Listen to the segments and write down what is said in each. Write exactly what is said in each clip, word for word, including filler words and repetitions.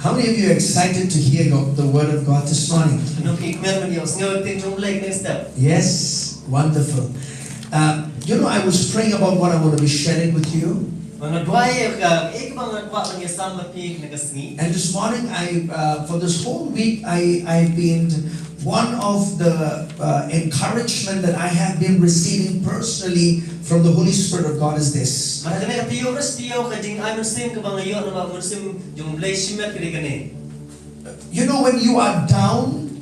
How many of you are excited to hear God, the word of God this morning? Nong ki kmer men yo sngew tin jong Blei next step. Yes, wonderful. Uh, you know, I was praying about what I want to be sharing with you. Nga duwai ka ek bang nga kwah ngi sam ma phi na ka sngi. And this morning, I, uh, for this whole week, I, I've been one of the uh, encouragement that I have been receiving personally from the Holy Spirit of God is this. Mara kane ka tiyo res tiyo ka jing ai mynsiem ka bang yo na ba mynsiem jong Blei shimet kri kane. You know, when you are down,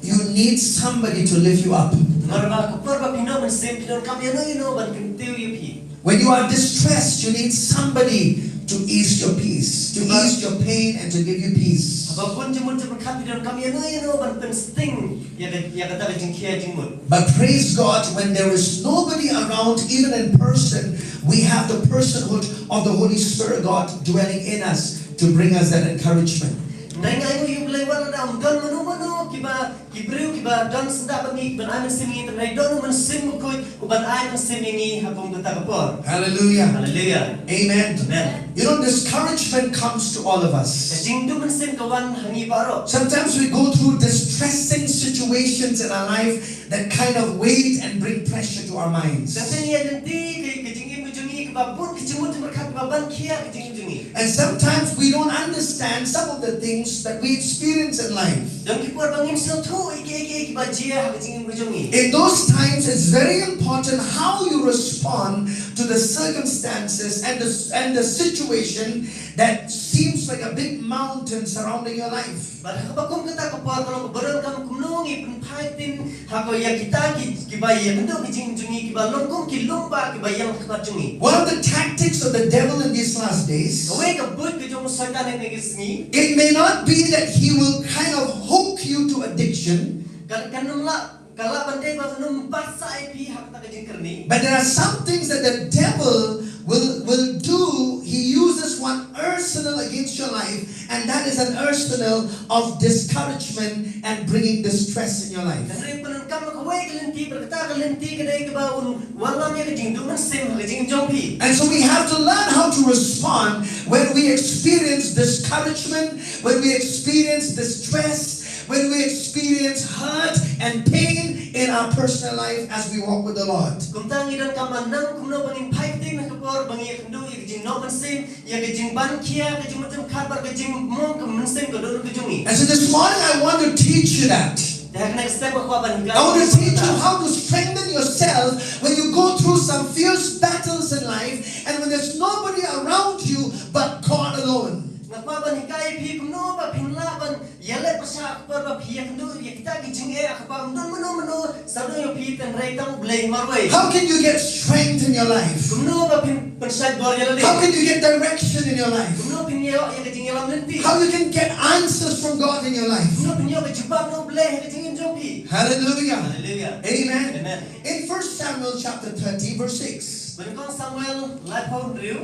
you need somebody to lift you up. Mara ba ka por ba pino mynsiem pino kam ya no you know ban kin tiyo ya phi. When you are distressed, you need somebody to ease your peace, to ease your pain, and to give you peace. Ba bun jumut jumut kam pino kam ya no you know ban pen sting ya ka ya ka ta ka jing khia jing mut. But praise God, when there is nobody around, even in person, we have the personhood of the Holy Spirit God dwelling in us to bring us that encouragement. Nai ngai ngu yu Blei wan da um don manu manu kiba ki briew kiba don senda ba ngi ban ai mynsiem ngi tan nai don mynsiem ko u ban ai mynsiem ngi ha kum kata ka por. Hallelujah. Hallelujah. Amen. Amen. You know, discouragement comes to all of Ka us. jing du mynsiem ka wan ha ngi baroh. Sometimes we go through distressing situations in our life that kind of weight and bring pressure to our minds. Ka teng ya jenti ka ka jing im ka jong ngi ka ba bun ka jing mut jing berkat ka ba ban khia ka jing im jong ngi. And sometimes we don't understand some of the things that we experience in life. Jong ki por ba ngim sngewthuh ike ike ki ba jia ha ka jing im ka jong ngi. In those times, it's very important how you respond to the circumstances and the, and the situation that seems like a big mountain surrounding your life. Ba ha ka ba kum kata ka por ka long ka ba don kam kumno ngi pynphai tin ha ko ya kita ki ki ba ya kynduh ki jing im jong ngi ki ba long kum ki long ba ki ba yang ka jong ngi. One of the tactics of the devil in these last days, Kawei ka buit ka jong Satan ha kane ka sngi. It may not be that he will kind of hook you to addiction, Kan kan nang la ka la ban dei ba nang ba sa ai phi ha kata ka jingkyrni. But there are some things that the devil will, will do. He uses one arsenal against your life, and that is an arsenal of discouragement and bringing distress in your life. Hynrei pyndonkam kawei ka lynti, bad kata ka lynti ka dei kaba un wallam ïa ka jingduh mynsiem ha ka jingim jong phi. And so we have to learn how to respond when we experience discouragement, when we experience distress, when we experience hurt and pain in our personal life as we walk with the Lord. Kumta ngi donkam ban nang kumno ba ngin phai ktien ha ka por ba ngi ïakynduh ïa ka jingnoh mynsiem, ïa ka jingban khia, ka jingmut jingpyrkhat bad ka jingmong ka mynsiem ka dohnud ka jong ngi. And so this morning I want to teach you that. Te ha kane ka step nga kwah ban hikai. I want to teach you how to strengthen yourself when you go through some fierce battles in life and when there's nobody around you but God alone. Nga kwah ban hikai ïa phi kumno ba phin lah ban ïaleh pyrshah ha ka por ba phi ïakynduh ïa kita ki jingeh ha kaba ym don mano mano sawdong ïa phi tang rei tang U Blei marwei. How can you get strength in your life? Kumno ba phin pynshait bor ïa lade? How can you get direction in your life? Kumno phin ïoh ïa ka jingïalam lynti? How you can get answers from God in your life? Kumno phin ïoh ka jubab na U Blei ha ka jingim jong phi? Hallelujah. Hallelujah. Amen. Amen. In First Samuel chapter thirty, verse six. Ba nyngkong Samuel laiphew hynriew.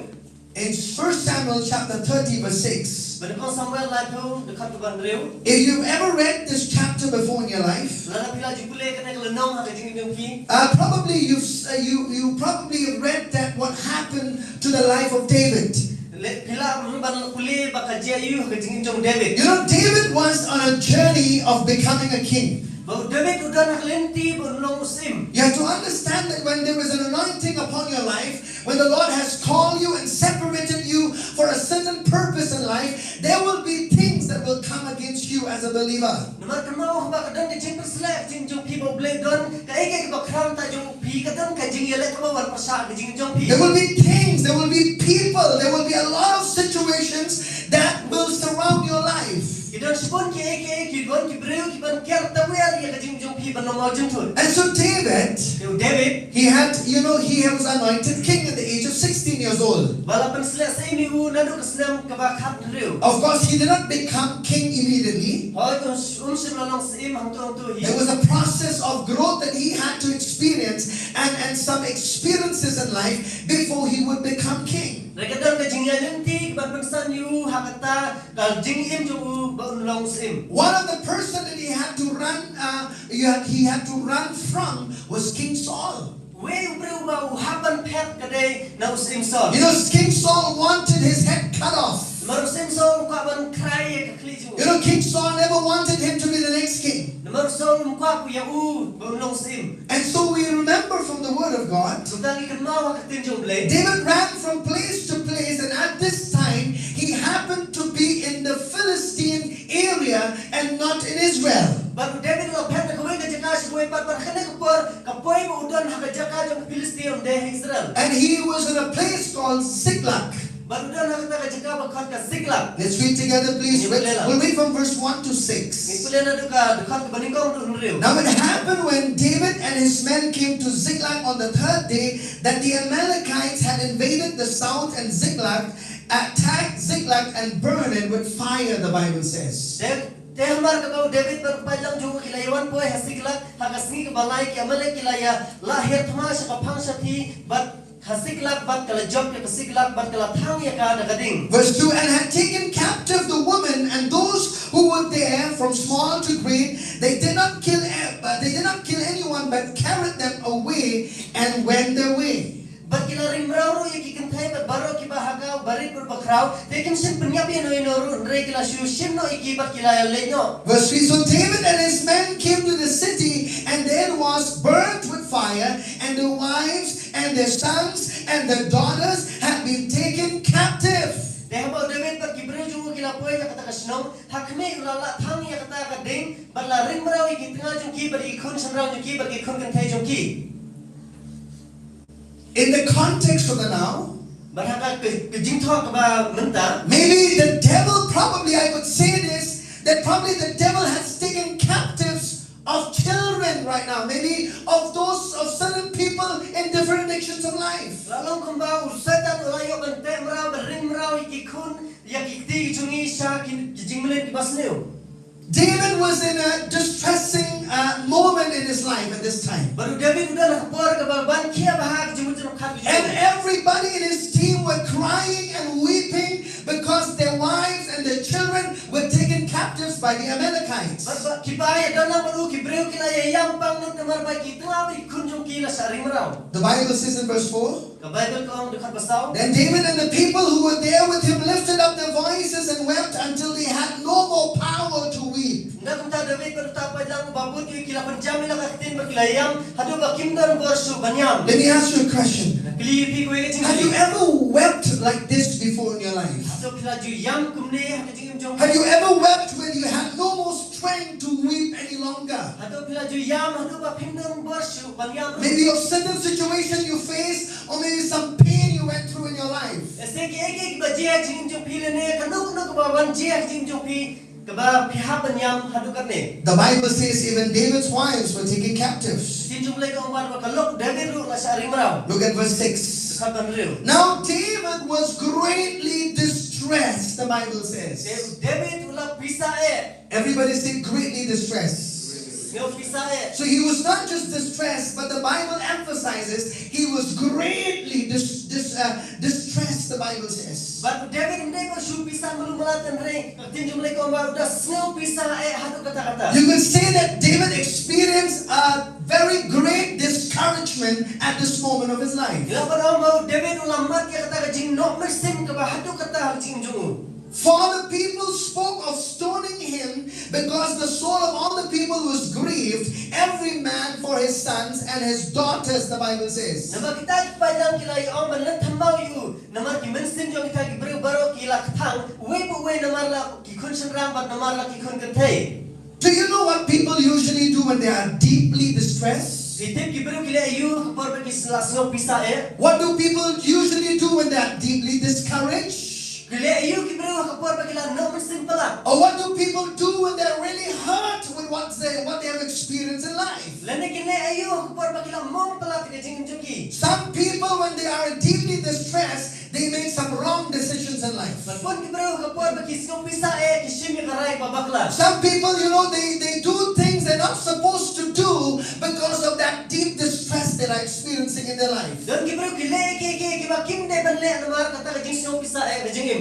In First Samuel chapter thirty, verse six. Ba nyngkong Samuel laiphew dkhot kaba hynriew. If you've ever read this chapter before in your life, Lada phi la ju pule kane ka lynnong ha ka jingim jong phi. Uh, probably you've s- uh, you you probably have read that what happened to the life of David. Le phi la ruh ban pule ba ka jia ïa u ha ka jingim jong David. You know, David was on a journey of becoming a king. Ba u David u don ha ka lynti ba un long u syiem. You have to understand that when there is an anointing upon your life, when the Lord has called you and separated you for a certain purpose in life, there will be things that will come against you as a believer. Namar kynmaw haba ka don ka jingpynshlur ha ka jingim jong phi ba U Blei don, kaei kaei kaba khraw na ka bynta jong phi ka don ka jingïaleh kaba wan pyrshah ha ka jingim jong phi. There will be things, there will be people, there will be a lot of situations that will surround your life. Ki don shibun kiei kiei, ki don ki briew kiban ker tawiar ïa ka jingim jong phi ban long mawjynthut. And so David, Te u David, he had, you know, he was anointed king at the age of sixteen years old. Ba la pynshlur syiem ïa u naduh ka snem kaba khathynriew. Of course, he did not become king immediately. Hooid, um um shym la long syiem hangto hangto hi. There was a process of growth that he had to experience and, and some experiences in life before he would become king. Te ka don ka jingïaid lynti kaba pynsan ïa u ha kata ka jingim jong u ba un long syiem. One of the person that he had to run, uh, he had, he had to run from was King Saul. Wei u briew ba u hap ban phet ka dei na u syiem Saul. You know, King Saul wanted his head cut off. Namar u syiem Saul u kwah ban khrai ïa ka You know, King Saul never wanted him to be the next king. Namar Saul um kwah ïa u ban long syiem. And so we remember from the word of God, Kumta ngi kynmaw ha ka ktien jong U Blei. David ran from place to place, and at this time he happened to be in the Philistine area and not in Israel. Bad u David u la phet na kawei ka jaka sha kawei pat, bad kane ka por ka poi ba u don ha ka jaka jong ka Philistia, ym dei ha Israel. And he was in a place called Ziklag. Bad u don ha kata ka jaka ba khot ka Ziklag. Let's read together, please. Let's, we'll read from verse one to six. Ngin pule naduh ka dkhot kaba nyngkong haduh hynriew. Now it happened when David and his men came to Ziklag on the third day that the Amalekites had invaded the south and Ziklag, attacked Ziklag and burned it with fire, the Bible says. Te, te hamar kaba u David bad u paidlang jong u ki la ïawan poi ha Ziklag ha ka sngi kaba lai, ki Amalek ki la ïa lah her thma sha ka phang shathie bad ha Ziklag, bad ka la jop ïa ka Ziklag bad ka la thang ïa ka da ka ding. Verse two, and had taken captive the women and those who were there, from small to great. They did not kill, uh, they did not kill anyone, but carried them away and went their way. Bad ki la ring mraw ruh ïa ki kynthei bad baroh kiba ha ka, u barit bad u bakhraw, te kim shym pynïap ïano ïano ruh, hynrei ki la shu shim noh ïa ki bad ki la ïa leit noh. Verse three, so David and his men came to the city, and it was burnt with fire, and the wives and their sons and their daughters had been taken captive. Te haba u David bad ki briew jong u ki la poi ha kata ka shnong, ha khmih u la lah thang ïa kata ka ding, bad la ring mraw ïa ki tnga jong ki bad ïa ki khun shynrang jong ki bad ki khun kynthei jong ki. In the context of the now, Bad ha ka, ka, ka jingthoh kaba mynta, maybe the devil, probably I could say this, that probably the devil has taken captives of children right now, maybe of those, of certain people in different addictions of life. La long kumba u Satan u la ïoh ban teh mraw, ban ring mraw ïa ki khun, ïa ki kti ki jong ngi sha ki, ki jingmlien kiba sniew. David was in a distressing, uh, moment in his life at this time. Bad u David u don ha ka por kaba ban khia bha ha ka jingmut jingpyrkhat ka jong u. And everybody in his team were crying and weeping because their wives and their children were taken captives by the Amalekites. Bad, bad kiba ïadon lang bad u, ki briew ki la ïa ïam pang lut namar ba ki tnga bad ki khun jong ki la shah ring mraw. The Bible says in verse four, Ka Baibl ka ong ha dkhot ba saw. Then David and the people who were there with him lifted up their voices and wept until they had no more power to weep. Ynda kumta David bad uta u paidlang uba bud ïa u ki la pynjam ïa la ka ktien bad ki la ïam haduh ba kim don bor shuh ban ïam. Let me ask you a question. Ngan kylli ïa phi kawei ka jingkylli. Have you ever wept like this before in your life? Hato phi la ju ïam kumne ha ka jingim jong phi? Have you ever wept when you had no more strength to weep any longer? Hato phi la ju ïam haduh ba phim don bor shuh ban ïam? Maybe of certain situation you face, or maybe some pain you went through in your life. Lehse kiei kiei kiba jia ha jingim jong phi lane kano kano kaba wan jia ha jingim jong phi kaba phi hap ban ïam haduh katne. The Bible says even David's wives were taken captives. Ka ktien jong U Blei ka ong ba ka lok David ruh la shah ring mraw. Look at verse six. Dkhot ba hynriew. Now David was greatly distressed, the Bible says. Te u David u la pisa eh. Everybody say greatly distressed. Sngewpisa eh. So he was not just distressed, but the Bible emphasizes he was greatly dis-, dis-, uh, distressed, the Bible says. Bad u David ym dei ba shu pisa malu mala, hynrei ka ktien jong U Blei ka ong ba u da sngewpisa eh haduh katta katta. You could say that David experienced a very great discouragement at this moment of his life. Ngi lah ban ong ba u David u la mad ïa kata ka jingnoh mynsiem kaba haduh katta ha ka jingim jong u. For the people spoke of stoning him, because the soul of all the people was grieved, every man for his sons and his daughters, the Bible says. Namar kita ki paidlang ki la ïa ong ban leh thymmai ïa u, namar ki mynsiem jong kita ki briew baroh ki la kthang, uwei pa uwei namar la ki khun shynrang bad namar la ki khun kynthei. Do you know what people usually do when they are deeply distressed? Phi tip ki briew ki leh aïu ha ka por ba ki la sngewpisa eh? What do people usually do when they are deeply discouraged? Ki leh aïu ki briew ha ka por ba ki la noh mynsiem palat? Or what do people do when they're really hurt with what they, what they have experienced in life? Lane ki leh aïu ha ka por ba ki la mong palat ïa ka jingim jong ki? Some people, when they are deeply distressed, they make some wrong decisions in life. Bun ki briew ha ka por ba ki sngewpisa eh ki shim ïa ka rai ba bakla. Some people, you know, they, they do things they're not supposed to do because of that deep distress that are experiencing in their life. Don ki briew ki leh kiei kiei kiba kim dei ban leh namar kata ka jingsngewpisa eh ka jingim.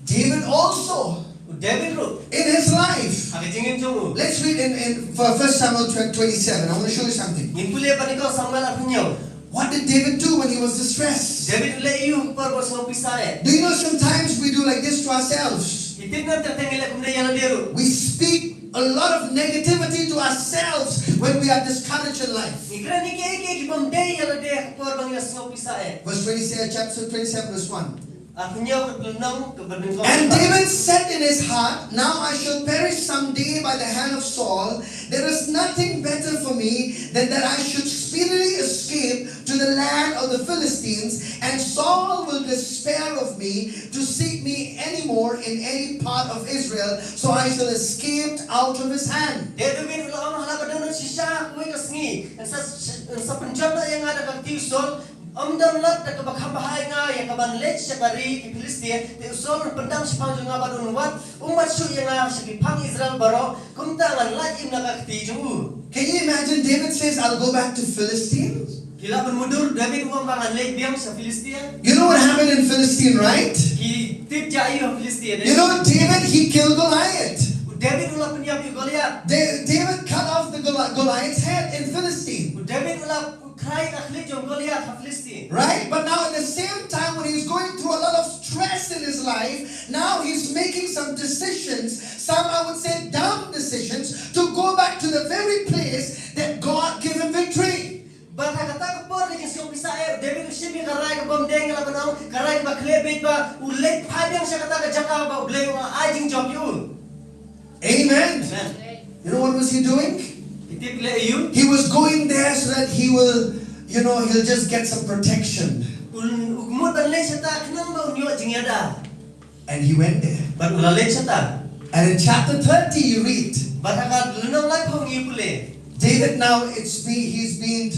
David also, U David ruh, in his life, ha ka jingim jong u. Let's read in, in First Samuel twenty-seven. I want to show you something. Ngin pule bad ïa ka Samuel arphew hynñiew. What did David do when he was distressed? David u leh aïu ha ka por ba u sngewpisa eh? Do you know sometimes we do like this to ourselves? Ki tip ngan tyrteng ïa lade kumne ïa lade ruh. We speak a lot of negativity to ourselves when we are discouraged in life. Ngi kren ïa kiei kiei ki bym dei ïa lade ha ka por ba ngi la sngewbha shisha eh. Verse twenty-seven, chapter twenty-seven, verse one. Ar phew hynñiew ka lynnong kaba nyngkong. And David said in his heart, "Now I shall perish someday by the hand of Saul. There is nothing better for me than that I should speedily escape to the land of the Philistines, and Saul will despair of me to seek me anymore in any part of Israel, so I shall escape out of his hand." Te David u la ong ha la ka dohnud shisha kawei ka sngi, yn sa, yn sa pynjot noh ïa nga da ka kti u Saul, ym don lad da kaba kham bha ïa nga ïa kaban leit sha ka ri ki Philistia, te u Saul un pyndam shaphang jong nga bad un wad, um wad shuh ïa nga sha ki phang Israel baroh, kumta ngan lait im na ka kti jong u. Can you imagine? David says, "I'll go back to Philistines." Ki lah ban mutdur, David u ong ba ngan leit biang sha Philistia. You know what happened in Philistine, right? Ki tip ja ïa u Philistia, you know, David, he killed Goliath. U David u la pynïap ïa u Goliath. Da- David cut off the Goli- Goliath's head in Philistine. U David u la krai ka khlieh jong u Goliath ha Philistia. Right? But now at the same time, when he's going through a lot of stress in his life, now he's making some decisions, some, I would say, dumb decisions, to go back to the very place that God gave him victory. Bad ha kata ka por ka jingsngewbha shisha eh, David u shim ïa ka rai ka bym dei, nga lah ban ong ka rai kaba khlem beit, ba u leit phai biang sha kata ka jaka ba U Blei u la ai jingjop ïa u. Amen. Amen. You know what was he doing? Ki tip leh ïa u. He was going there so that he will, you know, he'll just get some protection. Un, u mut ban leit shata khnang ba un ïoh jingïada. And he went there. Bad u la leit shata. And in chapter thirty, you read, bad ha ka lynnong laiphew ngi pule, David now, it's be, he's been,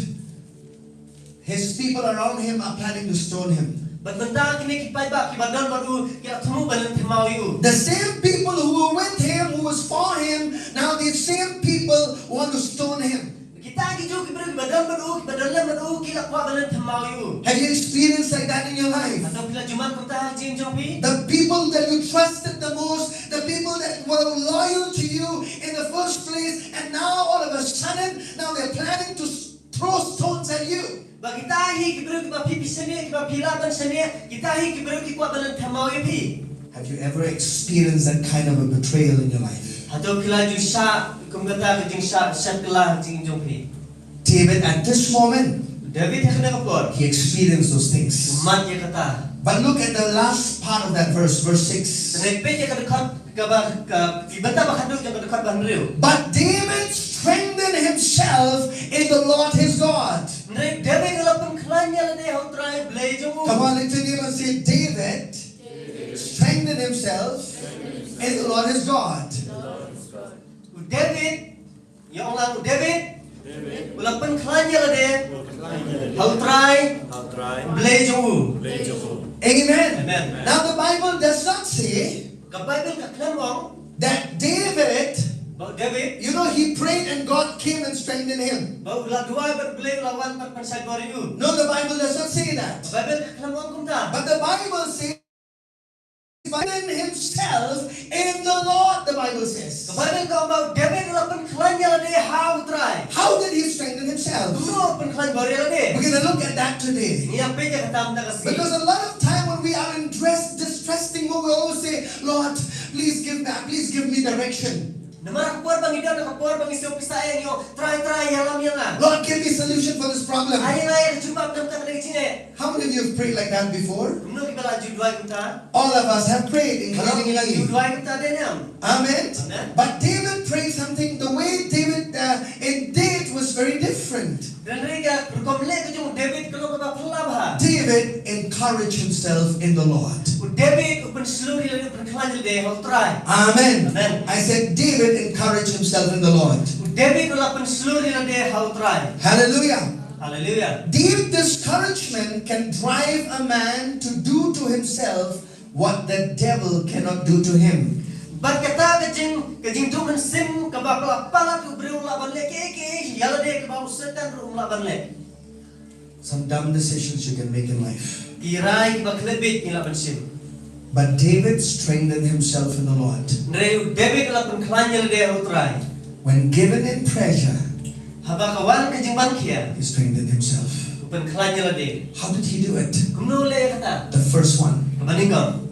his people around him are planning to stone him. Bad mynta kine ki paidbah kiba don bad u ki la thmu ban lynti maw ïa u. The same people who were with him, who was for him, now these same people want to stone him. Kita ki ju ki briew kiba don bad u, kiba don lem bad u, ki la kwah ban lynti maw ïa u. Have you experienced like that in your life? Hato phi la ju mad kumta ha ka jingim jong phi? The people that you trusted the most, the people that were loyal to you in the first place, and now all of a sudden, now they're planning to s- throw stones at you. Ba kita hi ki briew kiba phi, phi shaniah, kiba phi lah ban shaniah, kita hi ki briew ki kwah ban lynti maw ïa phi. Have you ever experienced that kind of a betrayal in your life? Hato phi la ju shah kum kata ka jingshah shat kylla ha ka jingim jong phi? David, at this moment, David ha kane ka por, he experienced those things. U mad ïa kata. But look at the last part of that verse, verse six. Hynrei peit ïa ka dkhot kaba, ka, ki bynta ba khatduh jong ka dkhot ba hynriew. But David strengthened himself in the Lord his God. Hynrei David u la pynkhlaiñ ïa lade ha U Trai Blei jong u. Come on, look to your neighbor and say, "David strengthened himself in the Lord his God." U David, ïa ong lang, u David u la pynkhlaiñ ïa lade ha U Trai Blei jong u. Amen. Amen. Now the Bible does not say, ka Baibl ka khlem ong, that David, ba u David, you know, he prayed and God came and strengthened him. Ba u la duwai bad U Blei u la wan bad pynshai bor ïa u. No, the Bible does not say that. Ka Baibl ka khlem ong kumta. But the Bible says, "Strengthen himself in the Lord," the Bible says. Ka Baibl ka ong ba u David u la pynkhlaiñ ïa lade ha U Trai. How did he strengthen himself? Kumno u pynkhlaiñ bor ïa lade? We're gonna look at that today. Ngin ïa peit ïa kata mynta ka sngi. Because a lot of time when we are in dress, distressing mood, we always say, "Lord, please give me, please give me direction." Namar ka por ba ngi don, ka por ba ngi sngewbha shisha eh, ngi ong, "Trai, Trai, ïalam ïa nga. Lord, give me solution for this problem." Ai ïa nga ïa ka jubab na ka bynta kane ka jingeh. How many of you have prayed like that before? Kumno kiba la ju duwai kumta? All of us have prayed, including me. Baroh ngi la ju duwai kumta, dei ne em? Amen. Amen. But David prayed something, the way David, uh, did it was very different. Hynrei ka rukom leh ka jong u David ka long kaba phylla bha. David encouraged himself in the Lord. U David u pynshlur ïa lade, u pynkhlaiñ ïa lade ha U Trai. Amen. Amen. I said David encouraged himself in the Lord. U David u la pynshlur ïa lade ha U Trai. Hallelujah. Hallelujah. Deep discouragement can drive a man to do to himself what the devil cannot do to him. Bad kata ka jing, ka jingduh mynsiem kaba la palat u briew u lah ban leh kiei kiei ïa lade kaba u Soitan ruh um lah ban leh. Some dumb decisions you can make in life. Ki rai kiba khlem beit ngi lah ban shim. But David strengthened himself in the Lord. Hynrei u David u la pynkhlaiñ ïa lade ha U Trai. When given in pressure, haba ka wan ka jingban khia, he strengthened himself. U pynkhlaiñ ïa lade. How did he do it? Kumno u leh ïa kata? The first one. Kaba nyngkong.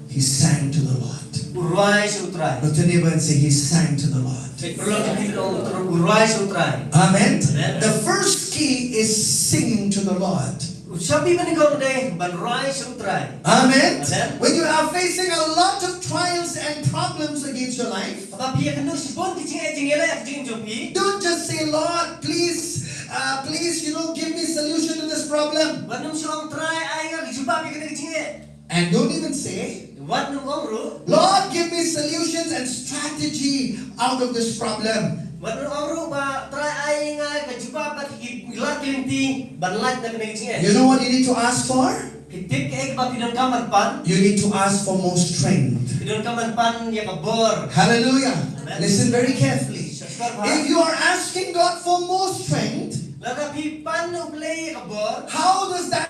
He sang to the Lord. U rwai sha U Trai. Look to your neighbor and say, "He sang to the Lord." Peit paralok jong phi, u rwai sha U Trai. Amen. Amen. The first key is singing to the Lord. U shaphang ba nyngkong dei ban rwai sha U Trai. Amen. Amen. When you are facing a lot of trials and problems against your life, haba phi ïakynduh shibun ki jingeh jingïaleh ha ka jingim jong phi, don't just say, "Lord, please, uh, please, you know, give me solution to this problem." Wat nym shu ong, "Trai, ai nga ka jubab ïa kane ka jingeh." And don't even say, wat nym ong ruh, "Lord, give me solutions and strategy out of this problem." Wat nym ong ruh ba, "Trai, ai nga ka jubab bad ki lad ki lynti ban lait na kane ka jingeh." You know what you need to ask for? Phi tip kaei kaba phi donkam ban pan? You need to ask for more strength. Phi donkam ban pan ïa ka bor. Hallelujah. Amen. Listen very carefully. Shah sngewbha. If you are asking God for more strength, lada phi pan na U Blei ïa ka bor, how does that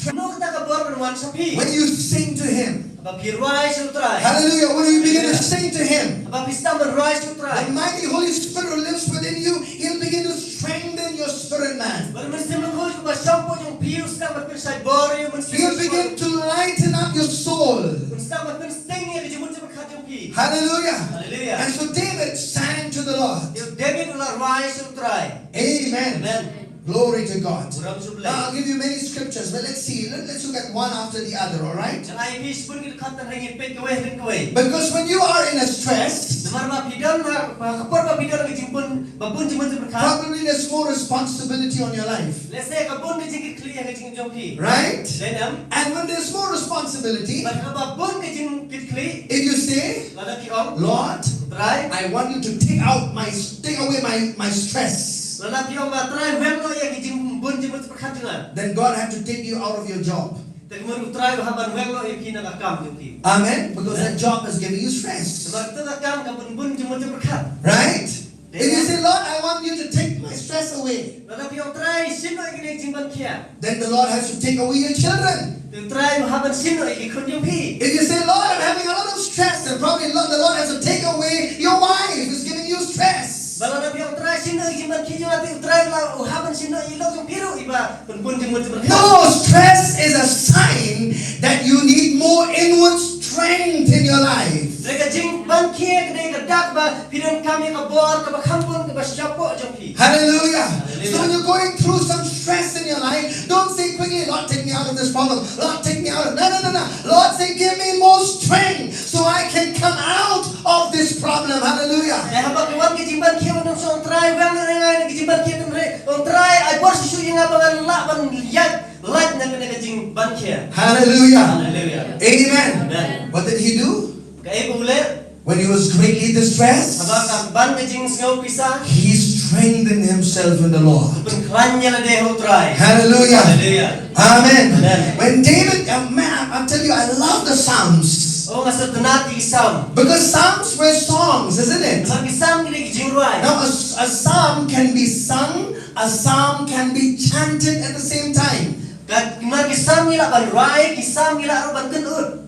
Kumno kata ka bor ban wan sha phi? When you sing to Him. Haba phi rwai sha U Trai. Hallelujah. When you begin to sing to Him, haba phi sdang ban rwai sha U Trai, the mighty Holy Spirit who lives within you, He'll begin to strengthen your spirit man. Bad u Mynsiem Bakhuid kaba shongkuh jong phi u sdang ban pynshai bor ïa u, Mynsiem Bakhuid. He'll begin to lighten up your soul. Un sdang ban pynsting ïa ka jingmut jingpyrkhat jong phi. Hallelujah. Hallelujah. And so David sang to the Lord. Ïa u David u la rwai sha U Trai. Amen. Amen. Glory to God. Burom sha U Blei. Now, I'll give you many scriptures, but let's see. Let, let's look at one after the other, all right? Ngan ai ïa phi shibun ki dkhot, hynrei ngin peit kawei hadien kawei. Because when you are in a stress, namar ba phi don ha, ha ka por ba phi don ha ka jingbun, ba bun jingmut jingpyrkhat, probably there's more responsibility on your life. Lehse ka bun ka jingkitkhlieh ha ka jingim jong phi. Right? Dei ne em? And when there's more responsibility, bad haba bun ka jingkitkhlieh, if you say, lada phi ong, "Lord, Trai, I want you to take out my, take away my, my stress." Lada phi ong ba, "Trai, weng noh ïa ki jingbun jingmut jingpyrkhat jong nga." Then God have to take you out of your job. Te ka mut U Trai u hap ban weng noh ïa phi na ka kam jong phi. Amen. Because that job is giving you stress. Namar kata ka kam ka bun bun jingmut jingpyrkhat. Right? If you say, "Lord, I want you to take my stress away," lada phi ong, "Trai, shim noh ïa kane ka jingban khia." Then the Lord has to take away your children. Te U Trai u hap ban shim noh ïa ki khun jong phi. If you say, "Lord, I'm having a lot of stress," then probably Lord, the Lord has to take away your wife who's giving you stress. Bad lada phi ong, "Trai, shim noh ïa ka jingban khia jong nga," te U Trai u la, u hap ban shim noh ïa i lok jong phi ruh iba pynbun jingmut jingpyrkhat. No, stress is a sign that you need more inward strength in your life. Te ka jingban khia ka dei ka dak ba phi donkam ïa ka bor kaba kham bun kaba shapoh jong phi. Hallelujah. Hallelujah. So when you're going through some stress in your life, don't say quickly, "Lord, take me out of this problem. Lord, take me out of," no, no, no, no. Lord, say, "Give me more strength so I can come out of this problem." Hallelujah. Te haba ki wan ki jingban khia, wat nym shu ong, "Trai, weng noh ïa nga na ki jingban khia," hynrei ong, "Trai, ai bor shuh shuh ïa nga ba ngan lah ban ïaid lait na kane ka jingban khia." Hallelujah. Hallelujah. Amen. Amen. What did he do? Kaei ba u leh? When he was greatly distressed, haba ka ban ka jingsngew pisa, he strengthened himself in the Lord. U pynkhlaiñ ïa lade ha U Trai. Hallelujah. Hallelujah. Amen. Amen. When David, uh, man, I, I tell you, I love the Psalms. Oh, nga sngewtynnat ïa ki Salm. Because Psalms were songs, isn't it? Namar ki Salm ki dei ki jingrwai. Now, a, a psalm can be sung, a psalm can be chanted at the same time. Ka, namar ki Salm ngi lah ban rwai, ki Salm ngi lah ruh ban kynnoh.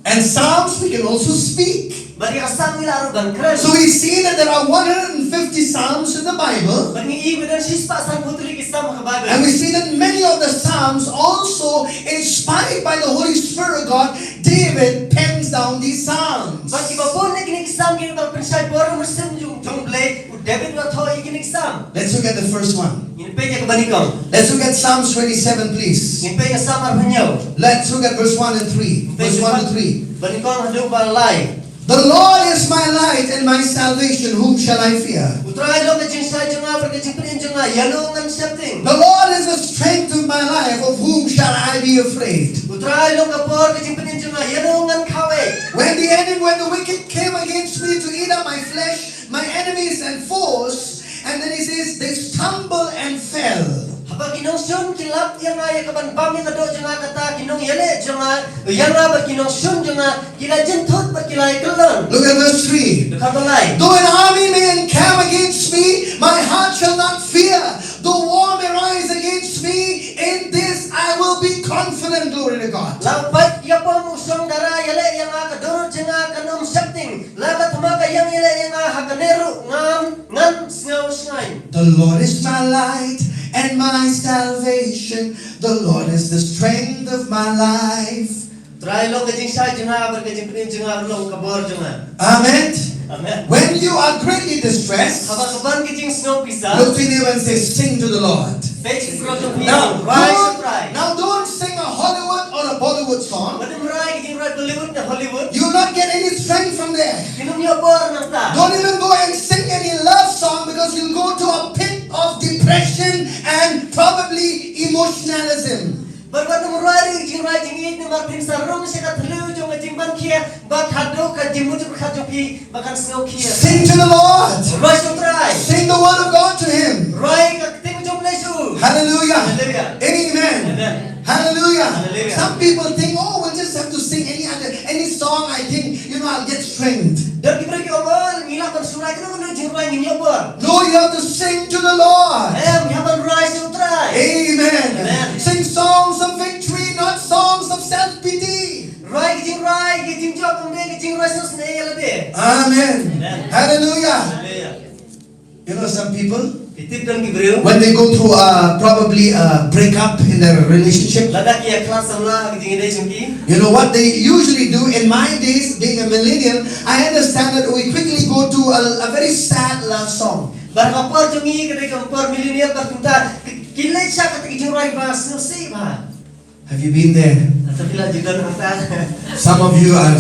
And Psalms we can also speak. Bad ïa ka Salm ngi lah ruh ban kren. So we see that there are one hundred fifty Psalms in the Bible. Bad ngi i ba don shispah sanphew tylli ki Salm ha ka Baibl. And we see that many of the Psalms also inspired by the Holy Spirit of God, David pens down these Psalms. Bad kiba bun na kine ki Salm ki dei ban pynshai bor u Mynsiem jong, jong U Blei, u David u la thoh ïa kine ki Salm. Let's look at the first one. Ngin peit ïa kaba nyngkong. Let's look at Psalms twenty-seven, please. Ngin peit ïa Salm arphew hynñiew. Let's look at verse one and three. Verse one to three. Ba nyngkong haduh ba lai. The Lord is my light and my salvation, whom shall I fear? U Trai long ka jingshai jong nga bad ka jingpynim jong nga, ïano ngan sheptieng? The Lord is the strength of my life, of whom shall I be afraid? U Trai long ka bor ka jingpynim jong nga, ïano ngan khaw eh? When the enemy, when the wicked came against me to eat up my flesh, my enemies and foes, and then he says, they stumble and fell. Haba ki nongshun ki lap ïa nga ïa kaban bam ïa ka doh jong nga, kata ki nongïaleh jong nga ïa nga bad ki nongshun jong nga ki la jynthut bad ki la ïa kyllon. Look at verse three. Dkhot ba lai. Though an army may encamp against me, my heart shall not fear. Though war may rise against me, in this I will be confident. Glory to God. La u paid ïapom u shong dara ïaleh ïa nga, ka dohnud jong nga kan ym sheptieng. La ka thma ka ïeng ïaleh ïa nga, ha kane ruh ngan, ngan sngew shngaiñ. The Lord is my light and my salvation. The Lord is the strength of my life. Trai long ka jingshai jong nga bad ka jingpynim jong nga long ka bor jong nga. Amen. Amen. When you are greatly distressed, Haba ka ban ka jingsngew pisa, look to your neighbor and say, "Sing to the Lord." Sa ïa ka jingkyrpad jong phi. Now, rai sha u Trai. Don't, now don't sing a Hollywood or a Bollywood song. Wat nym rai ka jingrwai Bollywood ne Hollywood. You will not get any strength from there. Phin ym ïoh bor nangta. Don't even go and sing any love song because you'll go to a pit of depression and probably emotionalism. Bad wat nym rwai ruh ka jingrwai jingïeit namar phin sa rung sha ka thliew jong ka jingban khia bad haduh ka jingmut jingpyrkhat jong phi ba kan sngew khia. Sing to the Lord. Rwai sha u Trai. Sing the word of God to him. Rwai ka ktien jong u Blei sha u. Hallelujah. Hallelujah. Amen. Amen. Hallelujah. Hallelujah. Some people think, "Oh, we'll just have to sing any other, any song I think, you know, I'll get strength." Don ki briew ki ong, "Oh, ngi lah ban shu rwai kano kano ka jingrwai ngin ïoh bor." No, you have to sing to the Lord. Em, ngi hap ban rwai sha u Trai. Amen. Amen. Sing songs of victory, not songs of self-pity. Rwai ka jingrwai, ka jingjop, ym dei ka jingrwai sngewsynei ïa lade. Amen. Amen. Hallelujah. Hallelujah. You know, some people, Phi tip don ki briew, when they go through a, probably a breakup in their relationship, lada ki ïakhlad samla ha ka jingïadei jong ki, you know what they usually do? In my days, being a millennial, I understand that we quickly go to a, a very sad love song. Bad ha ka por jong ngi ka dei ka por millennial, bad kumta ki, ki leit sha kata ka jingrwai ba sngewsih bha. Have you been there? Sa phi la ju don hangta? Some of you are,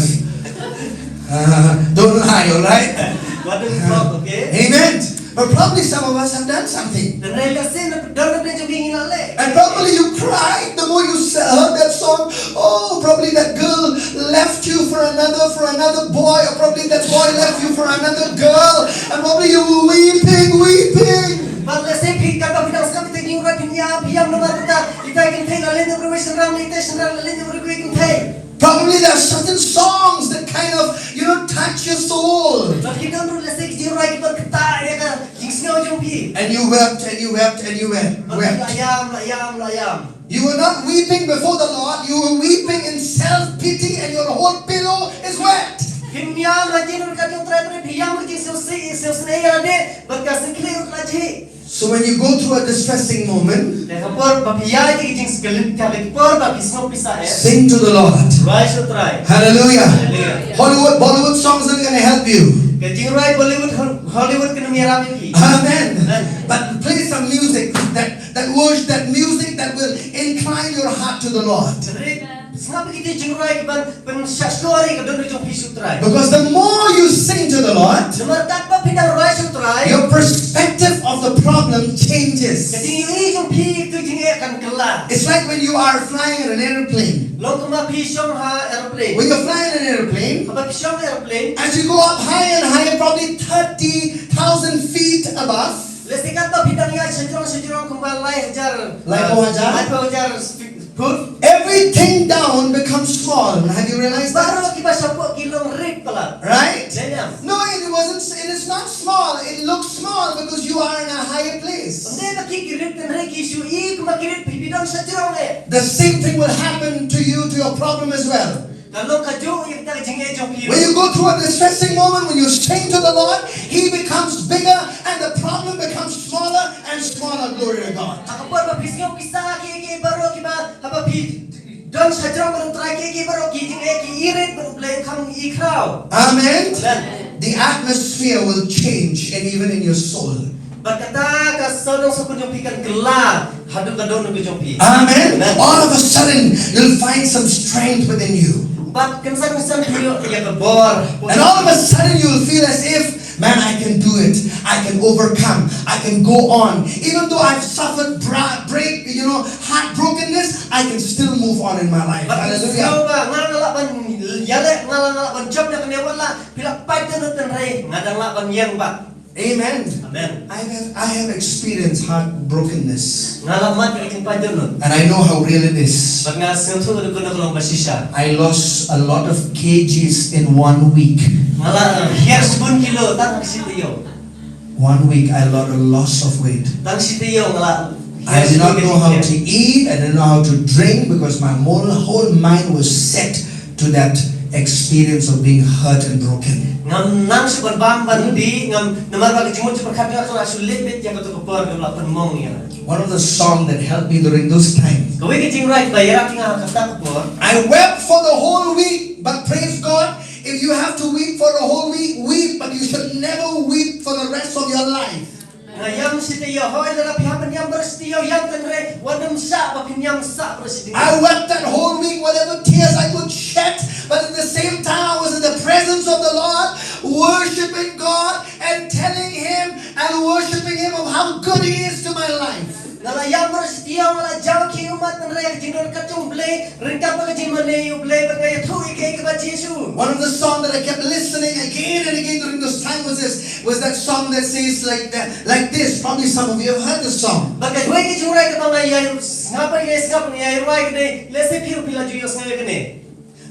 uh, don't lie, all right? Wat nym pynlong, okay? Amen. But probably some of us have done something. Hynrei lehse na, don na pdeng jong phi ngi la leh. And probably you cried the more you s-, heard that song. Oh, probably that girl left you for another, for another boy, or probably that boy left you for another girl, and probably you were weeping, weeping. Bad lehse phi, katba phi dang sngap ïa kata ka jingrwai phin ïam, phi ïam namar kata ita i kynthei la leit noh bad iwei i shynrang, ita i shynrang la leit noh bad iwei i kynthei. Probably there are certain songs that kind of, you know, touch your soul. Bad ki don ruh lehse ki jingrwai kiba ktah ïa ka jingsngew jong phi. And you wept and you wept and you wept, wept. Bad phi la ïam, la ïam, la ïam. You were not weeping before the Lord, you were weeping in self-pity and your whole pillow is wet. Phim ïam ha ka jingïaroh jong u Trai, phi ïam ha ka jingsngewsih, sngewsynei ïa lade, bad ka sngi khlieh ruh ka la jhieh. So when you go through a distressing moment, Te ha ka por ba phi ïaid ha ka jingskhem, ha ka por ba phi sngew pisa eh, sing to the Lord. Rwai sha u Trai. Hallelujah. Hallelujah. Hollywood, Bollywood songs are gonna help you. Ka jingrwai Bollywood, Hol-, Hollywood kan ym ïarap ïa phi. Amen. Amen. But play some music that, that worship, that music that will incline your heart to the Lord. Hynrei sngap ïa kita ki jingrwai kiban pynshah shlur ïa ka dohnud jong phi sha u Trai. Because the more you sing to the Lord, namar katba phi dang rwai sha u Trai, your perspective of the problem changes. Ka jingïohi jong phi ïa ka jingeh kan kylla. It's like when you are flying in an aeroplane. Long kumba phi shong ha aeroplane. When you fly in an aeroplane, Haba phi shong ha aeroplane, as you go up higher and higher, probably thirty thousand feet above, lehse katba phi dang ïaid shajrong shajrong kumba lai hajar, laiphew hajar, laiphew hajar feet, foot, everything down becomes small. Have you realized that? Baroh kiba shapoh ki long rit palat. Right? Dei ne em? No, it wasn't, it is not small. It looks small because you are in a higher place. Ym dei ba ki, ki rit, hynrei ki shu i kumba ki rit phi, phi don shajrong eh. The same thing will happen to you, to your problem as well. Kan long kajuh ïa kata ka jingeh jong phi. When you go through a distressing moment, when you sing to the Lord, He becomes bigger and the problem becomes smaller and smaller. Glory to God. Ha ka por ba phi sngew pisa kiei kiei baroh kiba, haba phi don shajrong bad u Trai, kiei kiei baroh ki jingeh ki irit bad u Blei kham i khraw. Amen. Amen. The atmosphere will change and even in your soul. Bad kata ka sawdong sawkun jong phi kan kylla haduh ka dohnud ka jong phi. Amen. Amen. All of a sudden, you'll find some strength within you. Bad kynsan kynsan phi ïoh ïa ka bor. And all of a sudden, you'll feel as if, "Man, I can do it. I can overcome. I can go on. Even though I've suffered bra-, break, you know, heartbrokenness, I can still move on in my life." Bad phi sngew ba nga, nga lah ban ïaleh, nga lah, nga lah ban jop na kane, wat la phi la pait dohnud, hynrei nga dang lah ban ïeng bad. Amen. Amen. I have, I have experienced heartbrokenness. Nga la mad ïa ka jingpait dohnud. And I know how real it is. Bad nga sngewthuh da kano ka long ba shisha. I lost a lot of kgs in one week. Nga la hiar shibun kilo tang shi taïew. One week I lost a loss of weight. Tang shi taïew nga la hiar shibun kilo. I did not know how to eat, I didn't know how to drink because my whole, whole mind was set to that experience of being hurt and broken. Ngam nang shuh ban bam ban dih, ngam namar ba ka jingmut jingpyrkhat jong nga ka la shu leit beit ïa kato ka por kaba la pynmong ïa nga. One of the song that helped me during those times. Kawei ka jingrwai kaba ïarap ïa nga ha kata ka por. I wept for the whole week, but praise God, if you have to weep for the whole week, weep, but you should never weep for the rest of your life. Nga ïam shi taïew, hooid lada phi hap ban ïam baroh shi taïew, ïam, hynrei wat nym shah ba phin ïam sah baroh shi taïew. I wept that whole week, whatever tears I could shed, but at the same time I was in the presence of the Lord, worshiping God and telling Him and worshiping Him of how good He is to my life. Nga la ïam baroh shi taïew, nga la jaw khie ummat, hynrei ka jingdonkam jong U Blei, ryngkat bad ka jingmane U Blei, bad nga ïathuh ïa kaei kaba jia shuh. One of the songs that I kept listening again and again during this time was this, was that song that says like that, like this. Probably some of you have heard the song. Bad kawei ka jingrwai kaba nga ïa sngap, nga ïa sngap, nga ïa rwai kane, lehse phi ruh phi la ju ïohsngew ïa kane.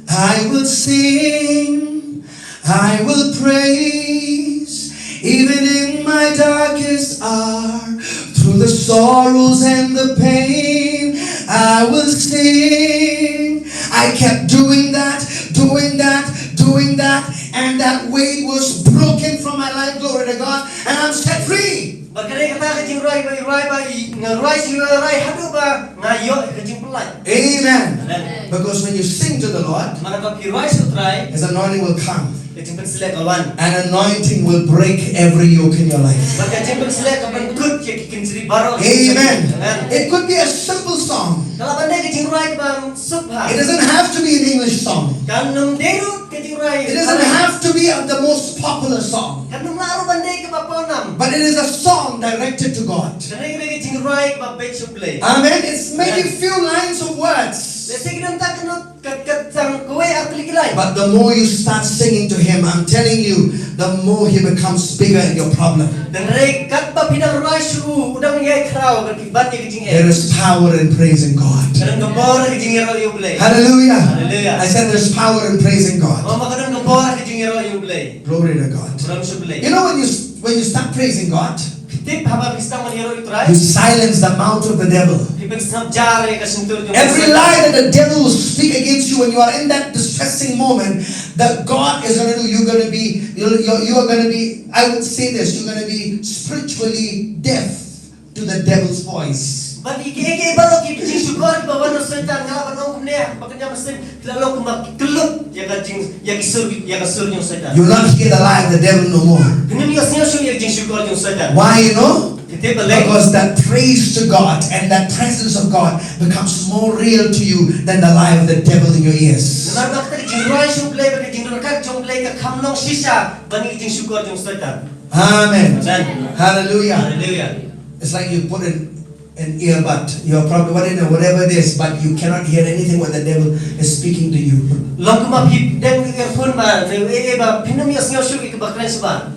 I will sing, I will praise, even in my darkest hour, through the sorrows and the pain, I will sing. I kept doing that, doing that, doing that, and that weight was broken from my life, glory to God, and I'm set free. Bad kane kata ka jingrwai ba i rwai ba i nga rwai shu rwai haduh ba nga ïoh ka jingpyllait. Amen. Amen. Because when you sing to the Lord, Namar ba phi rwai sha U Trai, His anointing will come. Ka jingpynshlur ka wan. And anointing will break every yoke in your life. Bad ka jingpynshlur ka pynkut ïa ki kynjri baroh. Amen. Amen. It could be a simple song. Ka lah ban dei ka jingrwai kaba suk bha. It doesn't have to be an English song. Kan ym dei ruh ka jingrwai. It doesn't have to be the most popular song. Kan ym lah ruh ban dei kaba pawnam. But it is a song directed to God. Kan dei ka jingrwai kaba beit sha U Blei. Amen. It's maybe Amen. Few lines of words. Lehse ki dang tang ka nud, ka, ka tang kawei ar tylli ki lai. But the more you start singing to Him, I'm telling you, the more He becomes bigger in your problem. Hynrei katba phi dang rwai sha u, u dang ïai khraw bad ïa ka jingeh. There is power in praising God. Ka don ka bor ha ka jingïaroh ïa U Blei. Hallelujah. Hallelujah. I said there's power in praising God. Nga ong ba ka don ka bor ha ka jingïaroh ïa U Blei. Glory to God. Burom sha U Blei. You know, when you, when you start praising God, Tip, haba phi sdang ban ïaroh ïa U Trai, you silence the mouth of the devil. Phi pynsngap jar ïa ka shyntur jong Every Soitan. Lie that the devil will speak against you when you are in that distressing moment, that God is gonna do, you're gonna be, you're, you're, you are gonna be, I would say this, you're gonna be spiritually deaf to the devil's voice. Bad ïa kiei kiei baroh ki jingshukor kiba wan na u Soitan, nga lah ban ong kumne, ba kan ïa mynsiem, ki la long kumba ki kyllup ïa ka jing, ïa ki sur, ïa ka sur jong u Soitan. You will not hear the lie of the devil no more. Phin ym ïohsngew shuh ïa ka jingshukor jong u Soitan. Why, you know? Tip balei? Because that praise to God and that presence of God becomes more real to you than the lie of the devil in your ears. Namar ba kata ka jingrwai sha U Blei bad ka jingryngkat jong U Blei ka kham long shisha ban ïa ka jingshukor jong u Soitan. Amen. Amen. Hallelujah. Hallelujah. It's like you put an, an earbud. You're probably, what, you know, whatever it is, but you cannot hear anything what the devil is speaking to you. Long kumba phi deng earphone ba, ne, eh, eh, ba phin ym ïohsngew shuh ïa kaba kren shabar.